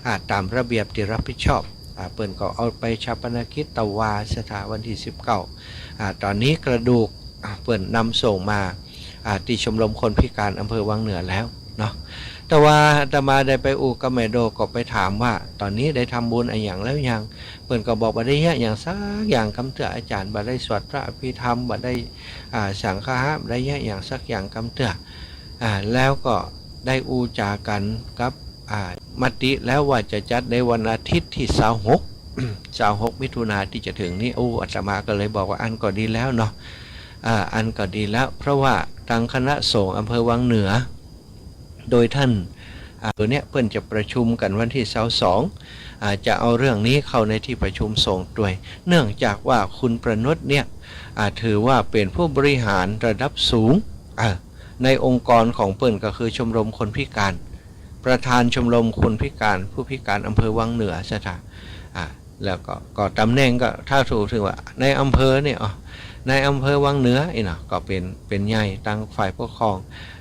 อ่า ต๋ามระเบียบตี้ฮับผิดชอบ อ่า เปิ้นก็เอาไปฌาปนกิจตะวาศรัทธาวันตี้สิบเก้า อ่า ต๋อนนี้กระดูก อ่า เปิ้นนำส่งมา อ่า ตี้ชมรมคนพิการอำเภอวังเหนือแล้วเนาะ แต่ว่าอาตมาได้ไปอู้กับแม่โด้ ก็ไปถามว่าต๋อนนี้ได้ทำบุญอะหยังแล้วยัง เปิ้นก็บอกบ่ได้เยียะหยังสักอย่างกำเตื้อ อาจ๋ารย์ บ่ได้สวดพระอภิธรรม บ่ได้ อ่า สังฆะ บ่ได้เยียะหยังสักอย่างกำเตื้อ อ่า แล้วก็ได้อู้จ๋ากั๋นกับ อ่า มติแล้วว่าจะจัดในวันอาทิตย์ตี้ซาวหก ซาวหกมิถุนาตี้จะเถิงนี้ โอ้ อาตมาก็เลยบอกว่าอั้นก็ดีแล้วเนาะ อ่า อั้นก็ดีแล้ว เพราะว่าตางคณะสงฆ์อำเภอวังเหนือ โดยท่าน อ่า เดี๋ยวเนี้ยเปิ้นจะประชุมกั๋นวันตี้ซาวสอง อ่า จะเอาเรื่องนี้เข้าในตี้ประชุมสงฆ์ตวย เนื่องจากว่าคุณประณตเนี่ย อ่า ถือว่าเป๋นผู้บริหารระดับสูง อ่า ในองค์กรของเปิ้นก็คือชมรมคนพิการ ประธานชมรมคนพิการ ผู้พิการอำเภอวังเหนือศรัทธา อ่า แล้วก็ ก็ต๋ำแหน่งก็ถ้าถูกถือว่านายอำเภอเนี่ย อ๋อ นายอำเภอวังเหนือนี่เนาะ ก็เป๋น เป๋นใหญ่ตางฝ่ายปกครอง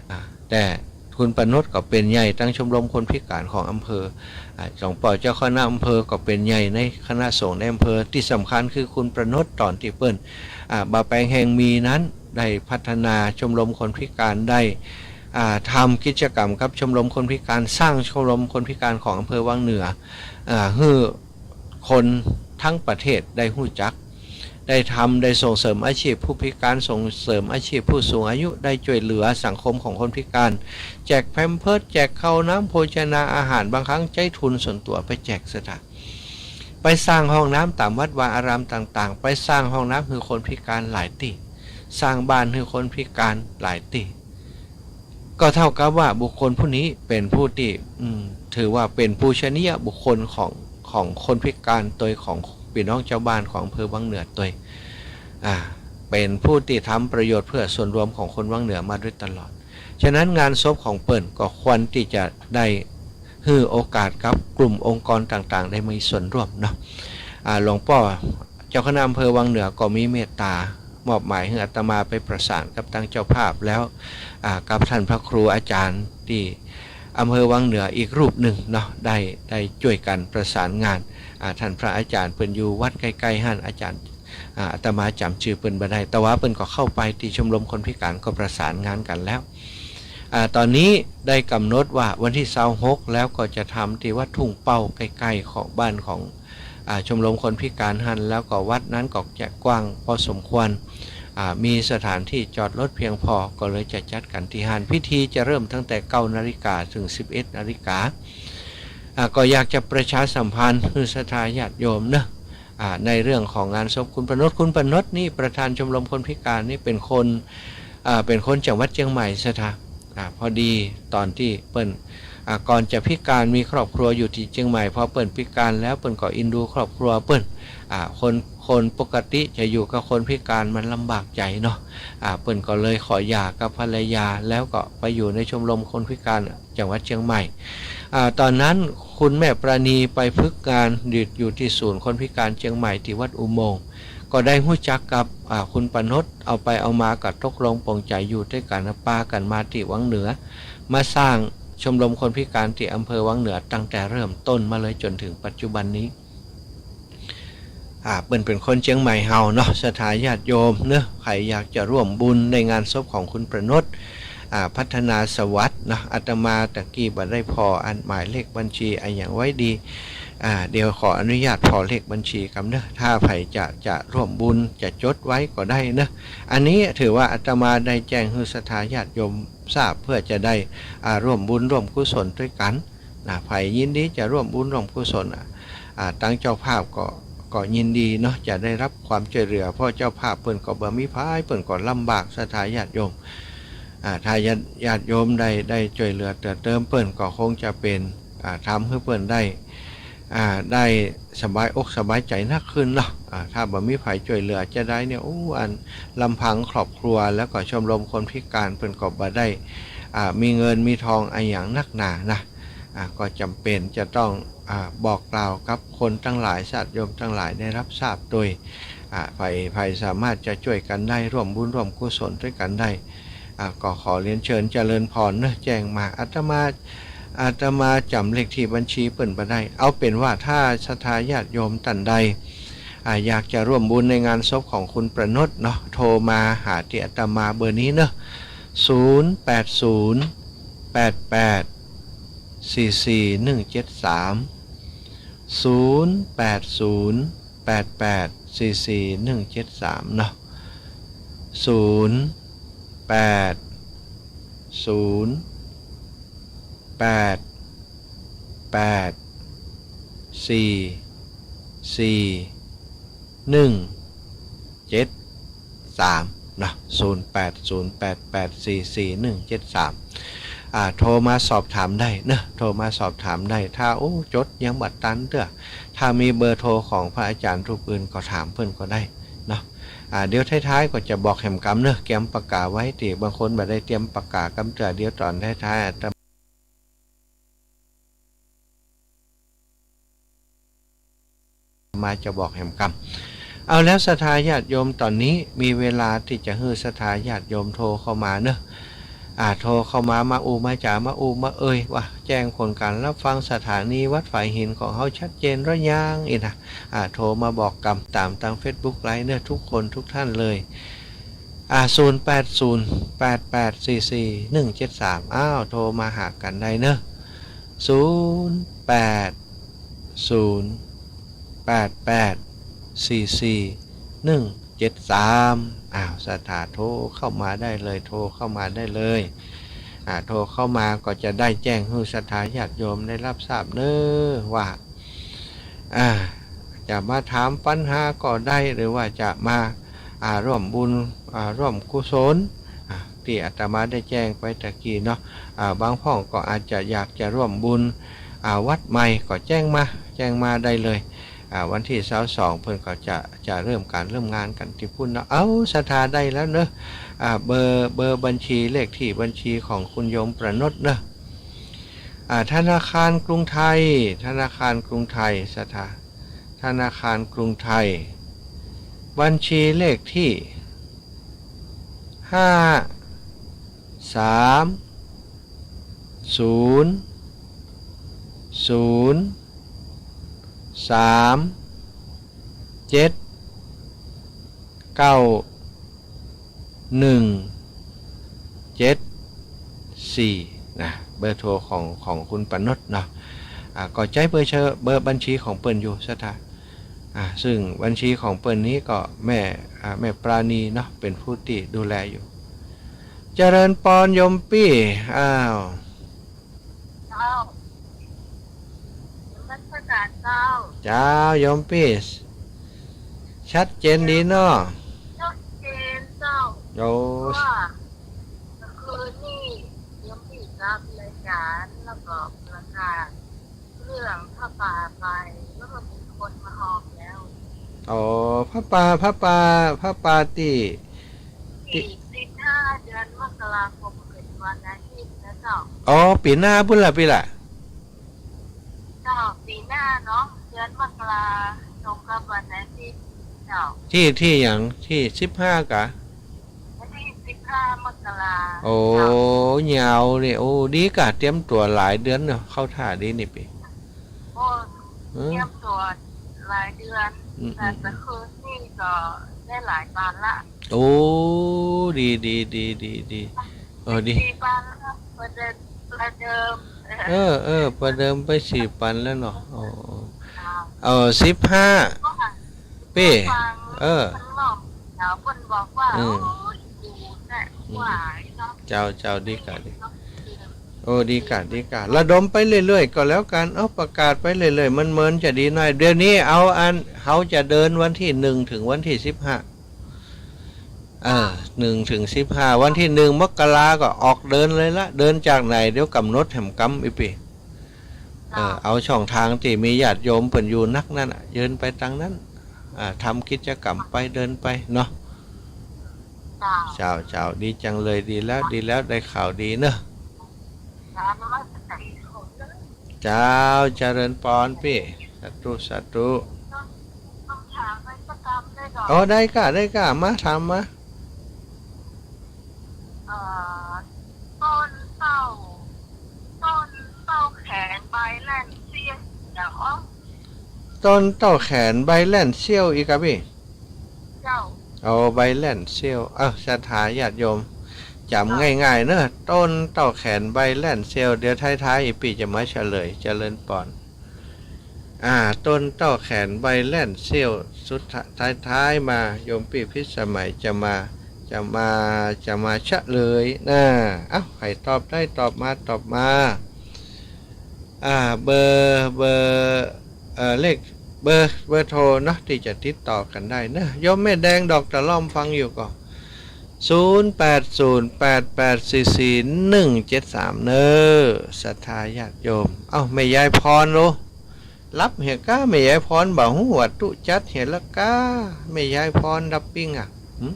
อ่า แต่คุณประณตก็เป๋นใหญ่ตางชมรมคนพิการของอำเภอ อ่า หลวงป้อเจ้าคณะอำเภอก็เป๋นใหญ่ในคณะสงฆ์ในอำเภอ ตี้สำคัญคือคุณประณตต๋อนตี้เปิ้น อ่า บ่าแปงแห่งมีนั้น ได้พัฒนาชมรมคนพิการ ได้ อ่า ทำกิจกรรมกับชมรมคนพิการ สร้างชมรมคนพิการของอำเภอวังเหนือ อ่า หื้อคนทั้งประเทศได้ฮู้จัก ได้ทำ ได้ส่งเสริมอาชีพผู้พิการ ส่งเสริมอาชีพผู้สูงอายุ ได้จ้วยเหลือสังคมของคนพิการ แจกแพมเพิร์ส แจกข้าวน้ำโภชนาอาหาร บางครั้งใจ๊ทุนส่วนตั๋วไปแจกศรัทธา ไปสร้างห้องน้ำต๋ามวัดวาอารามต่างๆ ไปสร้างห้องน้ำหื้อคนพิการหลายตี้ สร้างบ้านหื้อคนพิการหลายตี้ ก็เท่ากับว่าบุคคลผู้นี้เป๋นผู้ตี้ อืม ถือว่าเป๋นปูชนียบุคคลของ ของคนพิการตวย ของปี้น้องจาวบ้านของอำเภอวังเหนือตวย อ่า เป๋นผู้ตี้ทำประโยชน์เพื่อส่วนรวมของคนวังเหนือมาโดยตลอด ฉะนั้นงานศพของเปิ้นก็ควรตี้จะได้ หื้อโอกาสกับกลุ่มองค์กรต่างๆ ได้มีส่วนร่วมเนาะ อ่า หลวงป้อเจ้าคณะอำเภอวังเหนือก็มีเมตตามอบหมายหื้ออาตมาไปประสานกับตางเจ้าภาพแล้ว อ่า กับท่านพระครูอาจ๋ารย์ตี้อำเภอวังเหนืออีกรูปนึ่งเนาะ ได้ ได้จ้วยกั๋นประสานงาน อ่า ท่านพระอาจ๋ารย์เปิ้นอยู่วัดใก้ๆ หั้น อาจ๋ารย์ อ่า อาตมาจ๋ำจื้อเปิ้นบ่ได้ แต่ว่าเปิ้นก็เข้าไปตี้ชมรมคนพิการก็ประสานงานกั๋นแล้ว อ่า ต๋อนนี้ได้ก๋ำหนดว่าวันตี้ซาวหกแล้วก็จะทำตี้วัดทุ่งเป้าใก้ๆ ของบ้านของ อ่า ชมรมคนพิการหั้น แล้วก็วัดนั้นก็จะกว้างพอสมควร อ่า มีสถานตี้จอดรถเพียงพอ ก็เลยจะจัดกั๋นตี้หั้น พิธีจะเริ่มตั้งแต่เก้านาฬิกาเถิงสิบเอ็ดนาฬิกา อ่า ก็อยากจะประชาสัมพันธ์หื้อศรัทธาญาติโยมเนาะ อ่า ในเรื่องของงานศพคุณประณต คุณประณตนี่ประธานชมรมคนพิการนี่เป๋นคน อ่า เป๋นคนจังหวัดเจียงใหม่ศรัทธา อ่า พอดีต๋อนตี้เปิ้น อ่า ก่อนจะพิการมีครอบครัวอยู่ตี้เจียงใหม่ พอเปิ้นพิการแล้วเปิ้นก็อินดูครอบครัวเปิ้น อ่า คน คนปกติจะอยู่กับคนพิการมันลำบากใจ๋เนาะ อ่า เปิ้นก็เลยขอหย่ากับภรรยา แล้วก็ไปอยู่ในชมรมคนพิการจังหวัดเจียงใหม่ อ่า ต๋อนนั้นคุณแม่ปราณีไปฝึกงานอยู่ อยู่ตี้ศูนย์คนพิการเจียงใหม่ตี้วัดอุโมงค์ ก็ได้ฮู้จักกับ อ่า คุณประนด เอาไปเอามาก็ตกลงปลงใจ๋อยู่ตวยกั๋น ปากั๋นมาตี้วังเหนือ มาสร้างชมรมคนพิการตี้อำเภอวังเหนือ ตั้งแต่เริ่มต้นมาเลยจ๋นเถิงปัจจุบันนี้ อ่า เปิ้นเป๋นคนเจียงใหม่เฮาเนาะ ศรัทธาญาติโยมเนาะ ใผอยากจะร่วมบุญในงานศพของคุณประนด อ่า พัฒนาสวัสดิ์เนาะ อาตมาตะกี้บ่ได้ผ่ออันหมายเลขบัญชีอะหยังไว้ดี อ่า เดี๋ยวขออนุญาตผ่อเลขบัญชีกำเนาะ ถ้าใผจะ จะร่วมบุญจะจดไว้ก็ได้เนาะ อันนี้ถือว่าอาตมาได้แจ้งหื้อศรัทธาญาติโยมทราบ เพื่อจะได้ อ่า ร่วมบุญร่วมกุศลตวยกั๋นนะ ใผยินดีจะร่วมบุญร่วมกุศล อ่า อ่า ตังเจ้าภาพก็ ก็ยินดีเนาะ จะได้รับความจ้วยเหลือ เพราะเจ้าภาพเปิ้นก็บ่มีผาย เปิ้นก็ลำบาก ศรัทธาญาติโยม อ่า ถ้าญาติ ญาติโยมได้ ได้จ้วยเหลือเตื้อเติมเปิ้น ก็คงจะเป๋น อ่า ทำหื้อเปิ้นได้ อ่า ได้สบายอกสบายใจ๋นักขึ้นเนาะ อ่า ถ้าบ่มีใผจ้วยเหลือจาใดเนี่ย โอ้ อันลำพังครอบครัวแล้วก็ชมรมคนพิการเปิ้นก็บ่ได้ อ่า มีเงินมีทองอะหยังนักหนานะ อ่า ก็จ๋ำเป๋นจะต้อง อ่า บอกกล่าวกับคนตังหลาย ญาติโยมตังหลายได้รับทราบตวย อ่า ใผ ใผสามารถจะจ้วยกั๋นได้ ร่วมบุญร่วมกุศลตวยกั๋นได้ อ่า ก็ขอเรียนเชิญเจริญพรเนาะ แจ้งมา อาตมา อาตมาจ๋ำเลขตี้บัญชีเปิ้นบ่ได้ เอาเป๋นว่าถ้าศรัทธาญาติโยมต้านใด อ่า อยากจะร่วมบุญในงานศพของคุณประนดเนาะ โทรมาหาตี้อาตมาเบอร์นี้เนาะ ศูนย์แปดศูนย์ แปดแปด สี่สี่หนึ่งเจ็ดสาม ศูนย์แปดศูนย์ แปดแปด สี่สี่หนึ่งเจ็ดสาม เนาะ ศูนย์แปดศูนย์ แปดแปด สี่สี่หนึ่งเจ็ดสาม เนาะ ศูนย์แปดศูนย์ แปดแปด สี่สี่หนึ่งเจ็ดสาม อ่า โทรมาสอบถามได้เนาะ โทรมาสอบถามได้ ถ้า โอ้ จดยังบ่ตันเตื้อ ถ้ามีเบอร์โทรของพระอาจารย์รูปอื่นก็ถามเปิ้นก็ได้เนาะ อ่า เดี๋ยวท้ายๆ ก็จะบอกแหมกำเนาะ เกียมปากกาไว้ ตี้บางคนบ่ได้เตรียมปากกากำเตื้อ เดี๋ยวต๋อนท้ายๆ อาตมาจะบอกแหมกำ เอาแล้วศรัทธาญาติโยม ต๋อนนี้มีเวลาตี้จะหื้อศรัทธาญาติโยมโทรเข้ามาเนาะ อ่า โทรเข้ามา มาอู้มาจ๋า มาอู้มาเอ่ย ว่าแจ้งผลการรับฟังสถานีวัดฝายหินของเฮาชัดเจนหรือยัง อี้นะ อ่า โทรมาบอกกำต๋ามตางเฟซบุ๊กไลฟ์เนาะ ทุกคนทุกท่านเลย อ่า ศูนย์แปดศูนย์ แปดแปดสี่สี่หนึ่งเจ็ดสาม อ้าว โทรมาหากั๋นได้เนาะ ศูนย์แปดศูนย์ แปดแปดสี่สี่หนึ่งเจ็ดสาม อ้าว ศรัทธาโทรเข้ามาได้เลย โทรเข้ามาได้เลย อ่า โทรเข้ามาก็จะได้แจ้งหื้อศรัทธาญาติโยมได้รับทราบเนาะว่า อ่า จะมาถามปัญหาก็ได้ หรือว่าจะมา อ่า ร่วมบุญ อ่า ร่วมกุศล อ่า ตี้อาตมาได้แจ้งไปตะกี้เนาะ อ่า บางพ่องก็อาจจะอยากจะร่วมบุญ อ่า วัดใหม่ก็แจ้งมา แจ้งมาได้เลย อ่า วันตี้ซาวสองเปิ้นก็จะ จะเริ่มก๋านเริ่มงานกั๋นตี้ปู้นเนาะ เอา ศรัทธาได้แล้วเนาะ อ่า เบอร์ เบอร์บัญชี เลขตี้บัญชีของคุณโยมประนดเนาะ อ่า ธนาคารกรุงไทย ธนาคารกรุงไทย ศรัทธา ธนาคารกรุงไทย บัญชีเลขตี้ ห้าสามศูนย์ศูนย์สามเจ็ดเก้าหนึ่งเจ็ดสี่ นะ เบอร์โทรของ ของคุณประนดเนาะ อ่า ก็ใจ๊เบอร์เชอ เบอร์บัญชีของเปิ้นอยู่ ศรัทธา อ่า ซึ่งบัญชีของเปิ้นนี้ก็แม่ อ่า แม่ปราณีเนาะ เป๋นผู้ตี้ดูแลอยู่ เจริญปอนโยมปี้ อ้าว เจ้า นมัสการเจ้า เจ้า โยมปี้ ชัดเจนดีเนาะ ชัดเจนเจ้า โอ้ เพราะว่า ก็บอกราคาเรื่องผ้าป่าไป แล้วก็มีคนมาหอบแล้ว อ๋อ ผ้าป่า ผ้าป่า ผ้าป่าตี้ ตี้ ตี้ สิบห้า เดือนมกราคม เป็นวันอาทิตย์นะเจ้า อ๋อ ปี๋หน้าปู้นละปี้ละ เจ้า ปี๋หน้าเนาะ เดือนมกรา ตรงกับวันอาทิตย์เจ้า ตี้ ตี้หยัง ตี้สิบห้ากะ วันตี้สิบห้ามกรา โอ้ เจ้า ยาวนี่ โอ้ ดีกะ เตรียมตั๋วหลายเดือนเนาะ เข้าท่าดีนี่ปี้ โอ้ อืม เตรียมตั๋วหลายเดือน อืม แต่ อืม แต่คืนนี่ก็ได้หลายปานละ โอ้ ดี ดี ดี ดี ดี เออ ดี สี่ปานละ ประเดิม ประเดิม เออ เออ ประเดิมไปสี่ปานแล้วเนาะ อ๋อ เจ้า เออ สิบห้า ปี้ ฟัง เออ ข้างนอก เดี๋ยวคนบอกว่า อืม โอ้ย อยู่แต่ อืม หวายเนาะ เจ้า เจ้า ดีกะ ดี โอ้ ดีกะ ดีกะ ระดมไปเรื่อยๆ ก็แล้วกั๋น เอา ประกาศไปเรื่อยๆ เมินๆ จะดีหน้อย เดี๋ยวนี้เอาอัน เฮาจะเดินวันตี้หนึ่งถึงวันตี้สิบห้า เออ หนึ่งถึงสิบห้า วันตี้หนึ่งมกราก็ออกเดินเลยละ เดินจากไหน เดี๋ยวก๋ำหนดแหมกำอี้ปี้ เออ เจ้า เอาช่องตางตี้มีญาติโยมเปิ้นอยู่นักนั้นน่ะ เดินไปตางนั้น อ่า ทำกิจกรรมไป เดินไปเนาะ เจ้า เจ้า เจ้า ดีจังเลย ดีแล้ว ดีแล้ว ได้ข่าวดีเนาะ เจ้า นมัสการ เจ้า เจริญปอนปี้ สาธุ สาธุ ต้องถามไปสักกำได้ก่อน อ๋อ ได้กะ ได้กะ มา ถามมา เอ่อ ต้นเต้า ต้นเต้าแขนใบแล่นเสี้ยว เดี๋ยว ต้นเต้าแขนใบแล่นเสี้ยว อีกกะปี้ เจ้า เอา ใบแล่นเสี้ยว เอ้า ศรัทธาญาติโยม จ๋ำ เจ้า ง่ายๆ เนาะ ต้นเต้าแขนใบแล่นเสี้ยว เดี๋ยวท้ายๆ อี้ปี้จะมาเฉลย เจริญปอน อ่า ต้นเต้าแขนใบแล่นเสี้ยว สุดท้าย ท้ายๆ มา โยมปี้พิสมัยจะมา จะมา จะมาเฉลยนะ เอ้า ใผตอบได้ตอบมา ตอบมา อ่า เบอร์ เบอร์ เอ่อ เลข เบอร์ เบอร์โทรเนาะ ตี้จะติดต่อกั๋นได้เนาะ โยมแม่แดงดอกตะล่อมฟังอยู่ก่อ ศูนย์แปดศูนย์แปดแปดสี่สี่หนึ่งเจ็ดสาม เนาะ ศรัทธาญาติโยม เอ้า แม่ยายพรโล หลับเหียก้า แม่ยายพร บ่ฮู้ว่าตุ๊จัดเหียละก้า แม่ยายพรดับปิ้งอะ หึ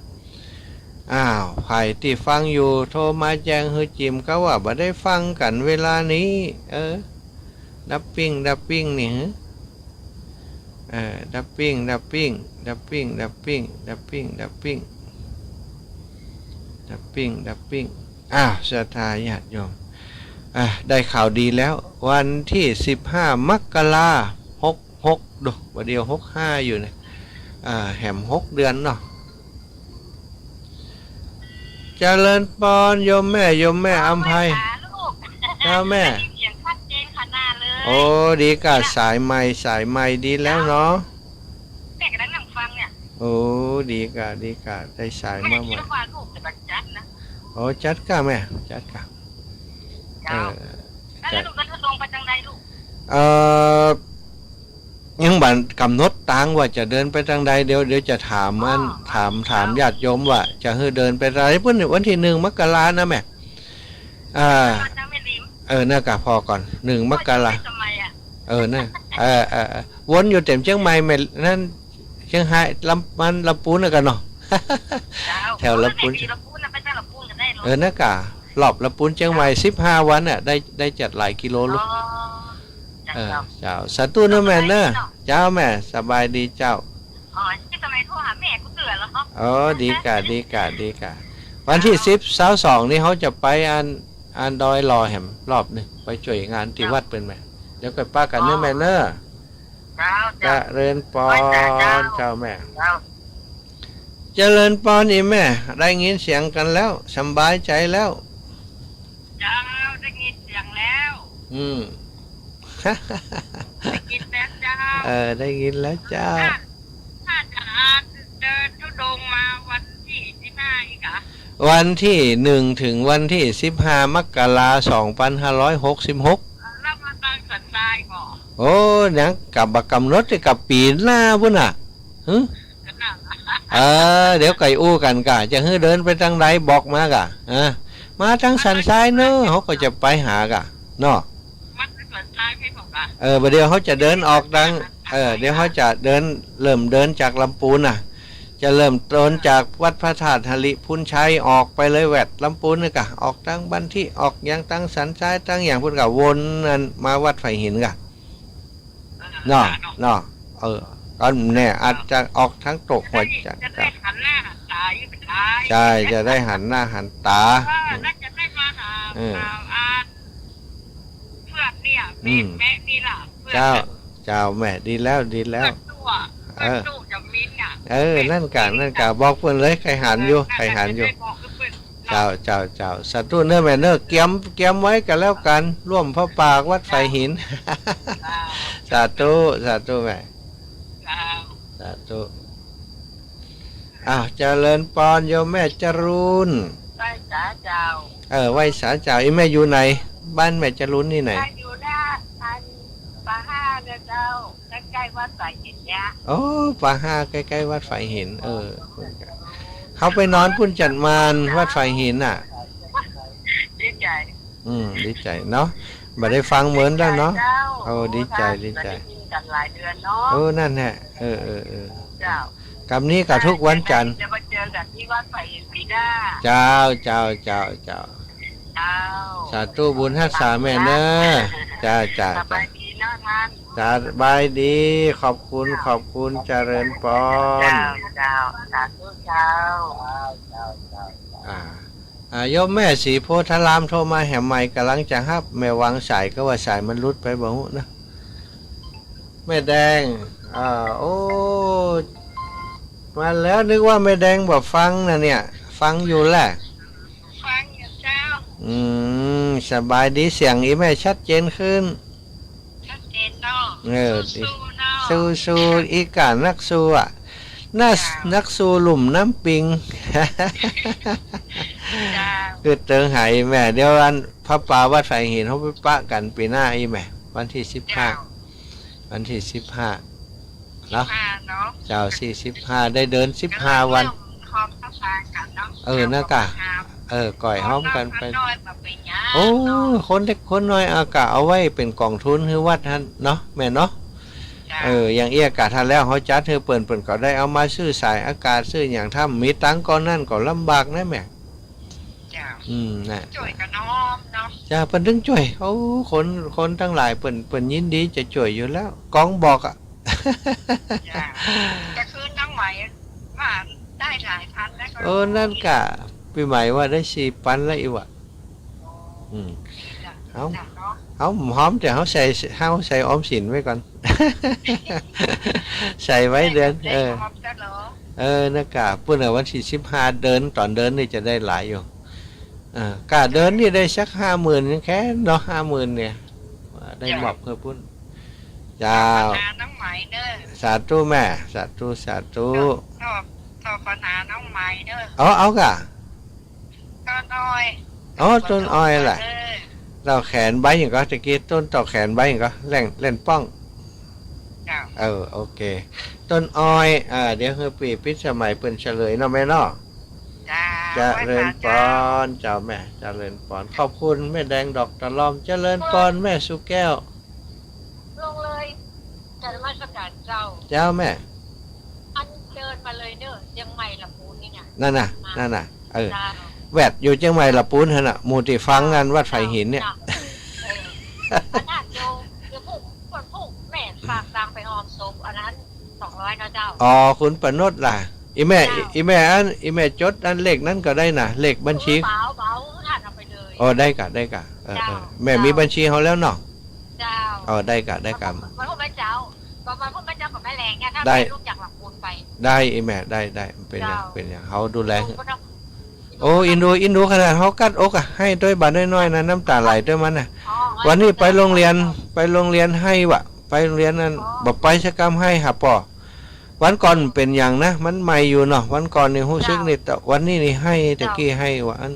อ้าว ใผตี้ฟังอยู่ โทรมาแจ้งหื้อจิ๋มก้าว่าบ่ได้ฟังกั๋นเวลานี้ เออ ดับปิ้ง ดับปิ้งนี่ หึ เออ ดับปิ้ง ดับปิ้ง ดับปิ้ง ดับปิ้ง ดับปิ้ง ดับปิ้ง ดับปิ้ง ดับปิ้ง อ้าว ศรัทธาญาติโยม อ่ะ ได้ข่าวดีแล้ว วันตี้สิบห้ามกรา หกหก ดู บ่าเดี่ยวหกห้าอยู่เนี่ย อ่า แหมหกเดือนเนาะ เจริญปอน โยมแม่ โยมแม่อำไพ เจ้าแม่ เสียงชัดเจนขนาดเลย โอ้ ดีกะ สายไมค์ สายไมค์ดีแล้วเนาะ แม่กำลังนั่งฟังเนี่ย โอ้ ดีกะ ดีกะ ได้สายมาใหม่ แม่คิดว่าลูกจะมาจัดนะ โอ้ จัดกะแม่ จัดกะ เจ้า เออ แล้วลูกจะเดินลงไปตางใดลูก เอ่อ ยังบ่กำหนดตางว่าจะเดินไปตางใด เดี๋ยว เดี๋ยวจะถามอัน อ๋อ ถาม ถามญาติโยมว่าจะหื้อเดินไปตางใด เปิ้นวันตี้หนึ่งมกรานะแม่ อ่า เออ นั่นกะ ผ่อก่อน หนึ่งมกรา เออ นั่น เออ เออ เออ วนอยู่แหมเจียงใหม่แม่ นั่น เจียงฮาย ลำ มันลำปูนน่ะกั๋นเนาะ เจ้า แถวลำปูน ลำปูนน่ะ ไปทางลำปูนก็ได้เนาะ เออ นั่นกะ รอบลำปูนเจียงใหม่ สิบห้าวันน่ะ ได้ ได้จัดหลายกิโลลูก อ๋อ เจ้า เออ เจ้า เจ้า สาธุเนาะแม่เนาะ เจ้าแม่ สบายดีเจ้า อ๋อ ที่ทำไมโทรหาแม่กูเตือนเหรอ อ๋อ ดีกะ ดีกะ ดีกะ วันตี้สิบ ซาวสองนี่เฮาจะไปอัน อันดอยหล่อแหมรอบนึ่ง ไปจ้วยงานตี้วัดเปิ้นแม่ เดี๋ยวก่อยปะกั๋นเนาะแม่เนาะ เจ้า เจ้า เจริญปอน เจ้า เจ้าแม่ เจ้า เจริญปอนอีแม่ ได้ยินเสียงกั๋นแล้ว สำบายใจ๋แล้ว เจ้า ได้ยินเสียงแล้ว อืม ได้ยินแล้วเจ้า เออ ได้ยินแล้วเจ้า ถ้า ถ้าจะเดินธุดงค์มาวันตี้สิบห้าอีกอะ วันตี้หนึ่งถึงวันตี้สิบห้ามกรา สองพันห้าร้อยหกสิบหก แล้วมาตางสันทรายก่อ โอ้ ยังกะบ่กำหนด ตี้กะปี๋หน้าปู้นน่ะ หึ เออ เดี๋ยวก่อยอู้กั๋นกะ จะหื้อเดินไปตางใดบอกมากะ อ่ะ มาตางสันทรายเนาะ เฮาก็จะไปหากะ เนาะ เออ บ่าเดี่ยวเฮาจะเดินออกตัง เออ เดี๋ยวเฮาจะเดิน เริ่มเดินจากลำปูนน่ะ จะเริ่มเดินจากวัดพระธาตุหริภุญชัยออกไปเลยแวดลำปูนนี่กะ ออกตังบันทิ ออกหยังตังสันทรายตังหยังปู้นกะ วนอันมาวัดฝายหินกะ เนาะ เนาะ เออ ต๋อนเนี่ยอาจจะออกตังโตกหัวจะ จะได้หันหน้าหันต๋าอยู่ก็ได้ ใช่ จะได้หันหน้าหันต๋า เออ แล้วจะได้มาหา เออ หาอ่านเพื่อนเนี่ย อืม แม่ แม่นี่ล่ะ เพื่อน เจ้า เจ้าแม่ ดีแล้ว ดีแล้ว เพื่อนตู้อะ เออ เพื่อนตู้จะมีเนี่ย เออ นั่นกะ นั่นกะ บอกเปิ้นเลย ใค่หันอยู่ เออ ใค่หันอยู่ นั่นแหละ จะได้บอกเปิ้น เจ้า เจ้า เจ้า สาธุเน่อแม่เน่อ เกียม เกียมไว้กะแล้วกั๋น ร่วมผ้าป่าวัดฝายหิน เจ้า สาธุ สาธุแม่ เจ้า สาธุ อ้าว เจริญปอนโยมแม่จรูน ไหว้สาเจ้า เออ ไหว้สาเจ้า อี่แม่อยู่ไหน บ้านแม่จรูนนี่ไหน บ้านอยู่หน้า อัน ป่าห้าเนี่ยเจ้า ใก้ๆ วัดฝายหินเนี่ย โอ้ ป่าห้า ใก้ๆ วัดฝายหิน เออ เฮาไปนอนปู้นจัดมาน วัดฝายหินน่ะ ดีใจ๋ อืม ดีใจ๋เนาะ บ่ได้ฟังเหมือนแล้วเนาะ ดีใจ๋เจ้า โอ้ ดีใจ๋ โอ้ ดีใจ๋ บ่ได้ยินกั๋นหลายเดือนเนาะ โอ้ นั่นแหละ เออ เออ เออ เจ้า กำนี้กะทุกวันจันทร์ จะมาเจอกั๋นตี้วัดฝายหินปี๋หน้า เจ้า เจ้า เจ้า เจ้า เจ้า สาธุบุญฮักษาแม่เน่อ จ้า จ้า สบายดีเนาะท่าน สบายดี ขอบคุณ ขอบคุณ เจริญปอน เจ้า เจ้า สาธุเจ้า อ่า อ่า โยมแม่ศรีโพธารามโทรมาแหมใหม่ ก่ำลังจะฮับ แม่วางสายก็ว่าสายมันหลุดไปบ่ฮู้นะ แม่แดง อ่า โอ้ มาแล้ว นึกว่าแม่แดงบ่ฟังนะเนี่ย ฟังอยู่แหละ ฟังอยู่เจ้า อืม สบายดี เสียงอี่แม่ชัดเจนขึ้น ชัดเจนเนาะ เออ สู้ๆ เนาะ สู้ๆ อี่ก้านักสู้อะ นัก จ้ะ นักสู้ลุ่มน้ำปิง จ้ะ คือเติงหายแม่ เดี๋ยวอันผ้าป่าวัดฝายหินเฮาไปปะกั๋นปี๋หน้าอี่แม่ วันตี้สิบห้า เจ้า วันตี้สิบห้า เนาะ สิบห้า เนาะ เจ้า วันตี้สิบห้า ได้เดินสิบห้าวัน เริ่มหอมผ้าป่ากั๋นเนาะ เออ นั่นกะ เออ ก่อยหอมกั๋นไป หอมน้อยบ่เป๋นหยัง โอ้ เนาะ คนเล็กคนน้อย เอากะเอาไว้เป๋นก๋องทุนหื้อวัดหั้นเนาะ แม่เนาะ จ้ะ เออ อย่างอี้กะถ้าแล้วเฮาจัดหื้อเปิ้น เปิ้นก็ได้เอามาซื้อสายอากาศ ซื้อหยัง ถ้าบ่มีตังค์ก้อนนั้นก็ลำบากนะแม่ จ้ะ อืม น่ะ จ้วยกั๋นน้อมเนาะ จ้ะ เปิ้นตึงจ้วย โอ้ คน คนตังหลายเปิ้น เปิ้นยินดีจะจ้วยอยู่แล้ว กองบอกอะ จ้ะ แต่คืนน้องไหมว่าได้หลายพันแล้วก็ เออ นั่นกะ ปี๋ใหม่ว่าได้สี่ปันแล้วอี่หว่า อืม จ้ะ เอ้า จ้ะเนาะ เอ้า หอม แต่เฮาใส่ เฮาใส่ออมสินไว้ก่อน ใส่ไว้เดือน ใส่ เออ หอมจ้ะเนาะ เออ นั่นกะ ปู้นน่ะ วันตี้สิบห้าเดิน ต๋อนเดินนี่จะได้หลายอยู่ เออ กะเดินนี่ได้สักห้าหมื่นยังแค่เนาะ ห้าหมื่นเนี่ย ได้มอบหื้อปู้น เจ้า ภาวนาน้องไหมเน่อ สาธุแม่ สาธุ สาธุ เจ้า เจ้าภาวนาน้องไหมเน่อ เอา เอากะ ต้นอ้อย อ๋อ ต้นอ้อยแหละ เออ ตอกแขนใบหยังก่อ ตะกี้ต้นตอกแขนใบหยังก่อ แหล่ง แหล่งป้อง เจ้า เออ โอเค ต้นอ้อย อ่า เดี๋ยวหื้อปี้ปิ๊ดสมัยเปิ้นเฉลยเนาะแม่เนาะ เจ้า เจริญปอน เจ้าแม่ เจริญปอน ขอบคุณแม่แดงดอกตะลอม เจริญปอนแม่สุแก้ว ลงเลย กราบนมัสการเจ้า เจ้าแม่ อันเดินมาเลยเน่อ เจียงใหม่หละปูนนี่น่ะ นั่นน่ะ มา นั่นน่ะ เออ เจ้า แวดอยู่เจียงใหม่หละปูนหั้นน่ะ หมู่ตี้ฟังอันวัดฝายหินเนี่ย เจ้า เออ อันนั้นอยู่ อยู่พุ้น พุ้น พุ้น แม่ฝากตังค์ไปออมศพ อันนั้น สองร้อยเนาะเจ้า อ๋อ คุณประนดล่ะ อี่แม่ เจ้า อี่แม่อัน อี่แม่จดอันเลขนั้นก็ได้น่ะ เลขบัญชี เออ เป๋า เป๋า ท่านเอาไปเลย อ๋อ ได้กะ ได้กะ เออ เจ้า เออ แม่มีบัญชีเฮาแล้วเนาะ เจ้า อ๋อ ได้กะ ได้กะ วันพุธแม่เจ้า วันพุธแม่เจ้ากับแม่แดงเนี่ย ถ้า ได้ แม่ลุกจากหลังปูนไป ได้ อี่แม่ ได้ ได้ เป๋นหยัง เจ้า เป๋นหยัง เฮาดูแล ลุงก็ต้อง โอ้ อินดู อินดูขนาดเฮากั๊ดอกอะ ไห้ตวยบาดน้อยๆ นะ น้ำต๋าไหลตวยมันน่ะ อ๋อ วันนี้ไปโรงเรียน ไปโรงเรียนไห้วะ ไปโรงเรียนนั่น อ๋อ บ่ไปสักกำ ไห้หาป้อ วันก่อนเป๋นหยังนะ มันใหม่อยู่เนาะ วันก่อนนี่ฮู้สึกนี่ เจ้า แต่วันนี้นี่ไห้ เจ้า ตะกี้ไห้วะ อัน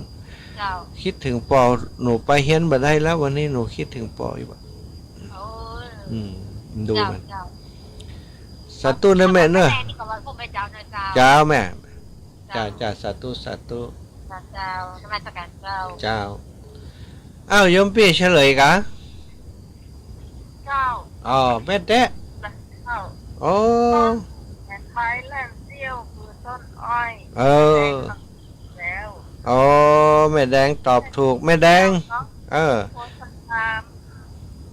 เจ้า คิดเถิงป้อ หนูไปเฮียนบ่ได้แล้ว วันนี้หนูคิดเถิงป้ออยู่วะ โอ้ย อืม ดูมัน เจ้า เจ้า สาธุนะแม่เนอะ เจ้าแม่ เจ้า เจ้า เจ้า สาธุ สาธุ เจ้า นมัสการเจ้า เจ้า อ้าว โยมปี้เฉลยกะ เจ้า อ๋อ แม่แต๊ เจ้า โอ้ แม่ไปแล่นเตี้ยวคือต้นอ้อย เออ แม่แดงแล้ว โอ้ แม่แดงตอบถูก แม่แดง เนาะ เออ โฆษณา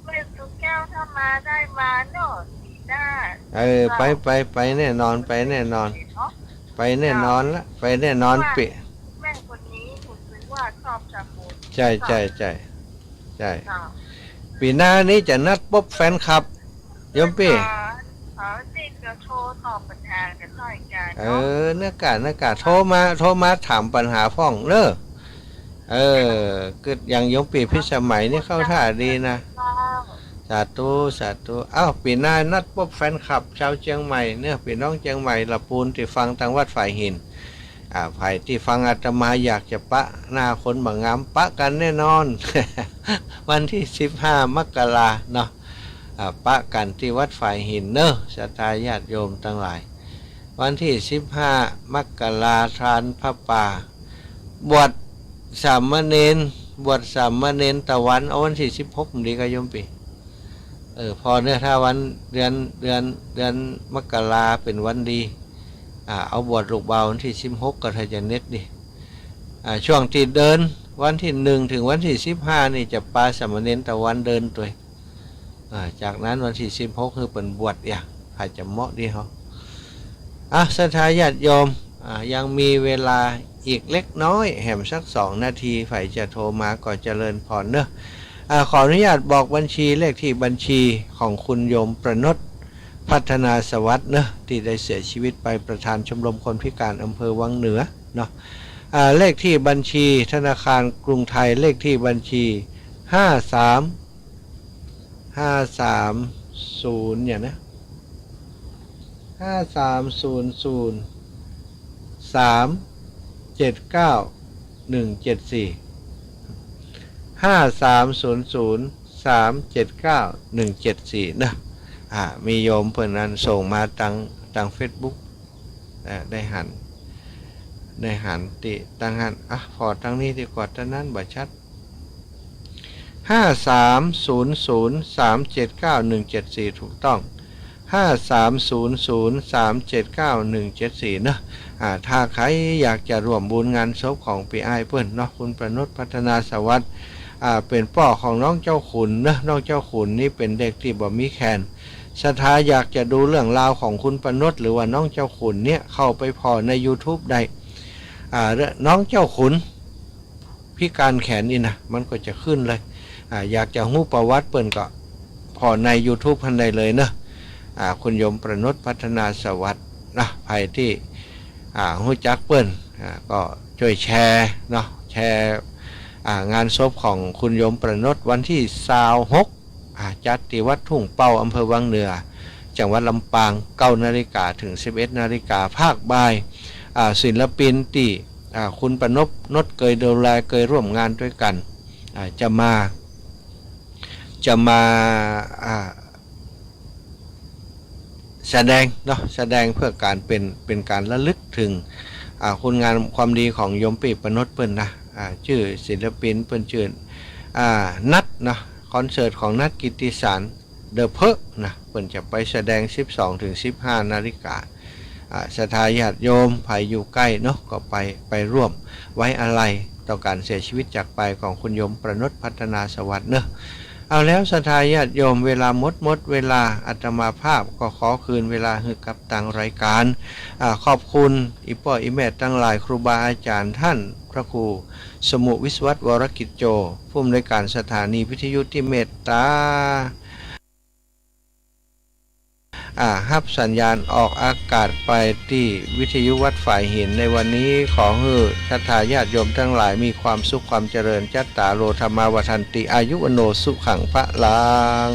แม่สุแก้ว ถ้ามาได้มาเนาะ ปีหน้า เออ เจ้า ไป ไป ไปแน่นอน ไปแน่นอน เนาะ ไปแน่นอนละ ไปแน่นอน เจ้า ปี แม่คนนี้รู้สึกว่าชอบทำบุญ ใช่ เจ้า ใช่ ใช่ ใช่ เจ้า ปี๋หน้านี้จะนัดปบแฟนคลับ โยมปี้๋ เออ เออ นี่จะโทรตอบปัญหากั๋นหน่อยกั๋น เออ เนาะ เน่อก่า เน่อก่า โทรมา โทรมาถามปัญหาพ่องเน่อ เออ กึ๊ดอย่างโยมปี้๋พิสมัยนี่เข้าท่าดีนะ เจ้า สาธุ สาธุ อ้าว ปี๋หน้านัดปบแฟนคลับชาวเจียงใหม่เน่อ ปี้๋น้องเจียงใหม่ละปูนตี้ฟังตางวัดฝายหิน อ่า ใผตี้ฟังอาตมาอยากจะปะหน้าคนบ่างาม ปะกั๋นแน่นอน วันตี้สิบห้ามกราเนาะ อ่า ปะกั๋นตี้วัดฝายหินเน่อ ศรัทธาญาติโยมตังหลาย วันตี้สิบห้ามกรา ทานผ้าป่า บวชสามเณร บวชสามเณรตะวัน เอาวันตี้สิบหกดีก่าโยมปี้๋ เออ ผ่อเน่อ ถ้าวัน เดือน เดือน เดือนมกราเป๋นวันดี อ่า เอาบวชลูกบ่าววันตี้สิบหกก่อ ถ้าจะเน็ดดี อ่า ช่วงตี้เดิน วันตี้หนึ่งเถิงวันตี้สิบห้านี่จะปาสามเณรตะวันเดินตวย อ่า จากนั้นวันตี้สิบหกคือเป๋นบวชอย่าง ใผจะเหมาะดีเฮา อ่ะ ศรัทธาญาติโยม อ่า ยังมีเวลาอีกเล็กน้อย แหมสักสองนาที ใผจะโทรมาก็เจริญพรเน่อ อ่า ขออนุญาตบอกบัญชี เลขที่บัญชีของคุณโยมประนด พัฒนาสวัสดิ์เน่อ ตี้ได้เสียชีวิตไป ประธานชมรมคนพิการอำเภอวังเหนือเนาะ อ่า เลขที่บัญชีธนาคารกรุงไทย เลขที่บัญชี ห้าสาม ห้าสามศูนย์ เนี่ยนะ ห้าสามศูนย์ศูนย์ สามเจ็ดเก้า หนึ่งเจ็ดสี่ ห้าสามศูนย์ศูนย์ สามเจ็ดเก้า หนึ่งเจ็ดสี่ เนาะ อ่า มีโยมเปิ้นนั้นส่งมาตาง ตางเฟซบุ๊ก อ่า ได้หัน ได้หันตี้ตางหั้น อ่ะ ผ่อตางนี้ดีกว่า ตางนั้นบ่ชัด ห้าสามศูนย์ศูนย์ สามเจ็ดเก้า หนึ่งเจ็ดสี่ ถูกต้อง ห้าสามศูนย์ศูนย์ สามเจ็ดเก้า หนึ่งเจ็ดสี่ เนาะ อ่า ถ้าใผอยากจะร่วมบุญงานศพของปี้อ้ายเปิ้นเนาะ คุณประนด พัฒนาสวัสดิ์ อ่า เป๋นป้อของน้องเจ้าขุนเนาะ น้องเจ้าขุนนี่เป๋นเด็กตี้บ่มีแขน ศรัทธาอยากจะดูเรื่องราวของคุณประนด หรือว่าน้องเจ้าขุนเนี่ย เข้าไปผ่อในยูทูบได้ อ่า น้องเจ้าขุน พิการแขนนี่นะ มันก็จะขึ้นเลย อ่า อยากจะฮู้ประวัติเปิ้นก็ผ่อในยูทูบหั้นได้เลยเนาะ อ่า คุณโยมประนด พัฒนาสวัสดิ์นะ ใผตี้ อ่า ฮู้จักเปิ้น อ่า ก็จ้วยแชร์เนาะ แชร์ อ่า งานศพของคุณโยมประนด วันตี้ซาวหก อ่า จัดตี้วัดทุ่งเป้า อำเภอวังเหนือ จังหวัดลำปาง เก้านาฬิกาเถิงสิบเอ็ดนาฬิกา ภาคบ่าย อ่า ศิลปินตี้ อ่า คุณประนด นดเกยดูแล เกยร่วมงานตวยกั๋น อ่า จะมา จะมา อ่า แสดงเนาะ แสดงเปื้อก๋านเป๋น เป๋นก๋านระลึกเถิง อ่า คุณงามความดีของโยมปี้ประนดเปิ้นนะ อ่า จื้อศิลปินเปิ้นจื้อ อ่า นัทเนาะ คอนเสิร์ตของนัทกิตติสาร เดอะเพิร์กนะ เปิ้นจะไปแสดงสิบสองเถิงสิบห้านาฬิกา อ่า ศรัทธาญาติโยมใผอยู่ใก้เนาะ ก็ไป ไปร่วมไว้อาลัยต่อก๋านเสียชีวิตจากไปของคุณโยมประนด พัฒนาสวัสดิ์เนาะ เอาแล้วศรัทธาญาติโยม เวลาหมด หมดเวลา อาตมาภาพก็ขอคืนเวลาหื้อกับตางรายก๋าน อ่า ขอบคุณอี่ป้ออี่แม่ตังหลาย ครูบาอาจ๋ารย์ต้านพระครูสมุห์ วิศวัตร วรกิจโจ ผู้อำนวยก๋านสถานีวิทยุตี้เมตต๋า อ่า ฮับสัญญาณออกอากาศไปตี้วิทยุวัดฝายหินในวันนี้ ขอหื้อศรัทธาญาติโยมตังหลายมีความสุขความเจริญ จัตตาโร ธัมมา วัฑฒันติ อายุ วัณโณ สุขัง พะลัง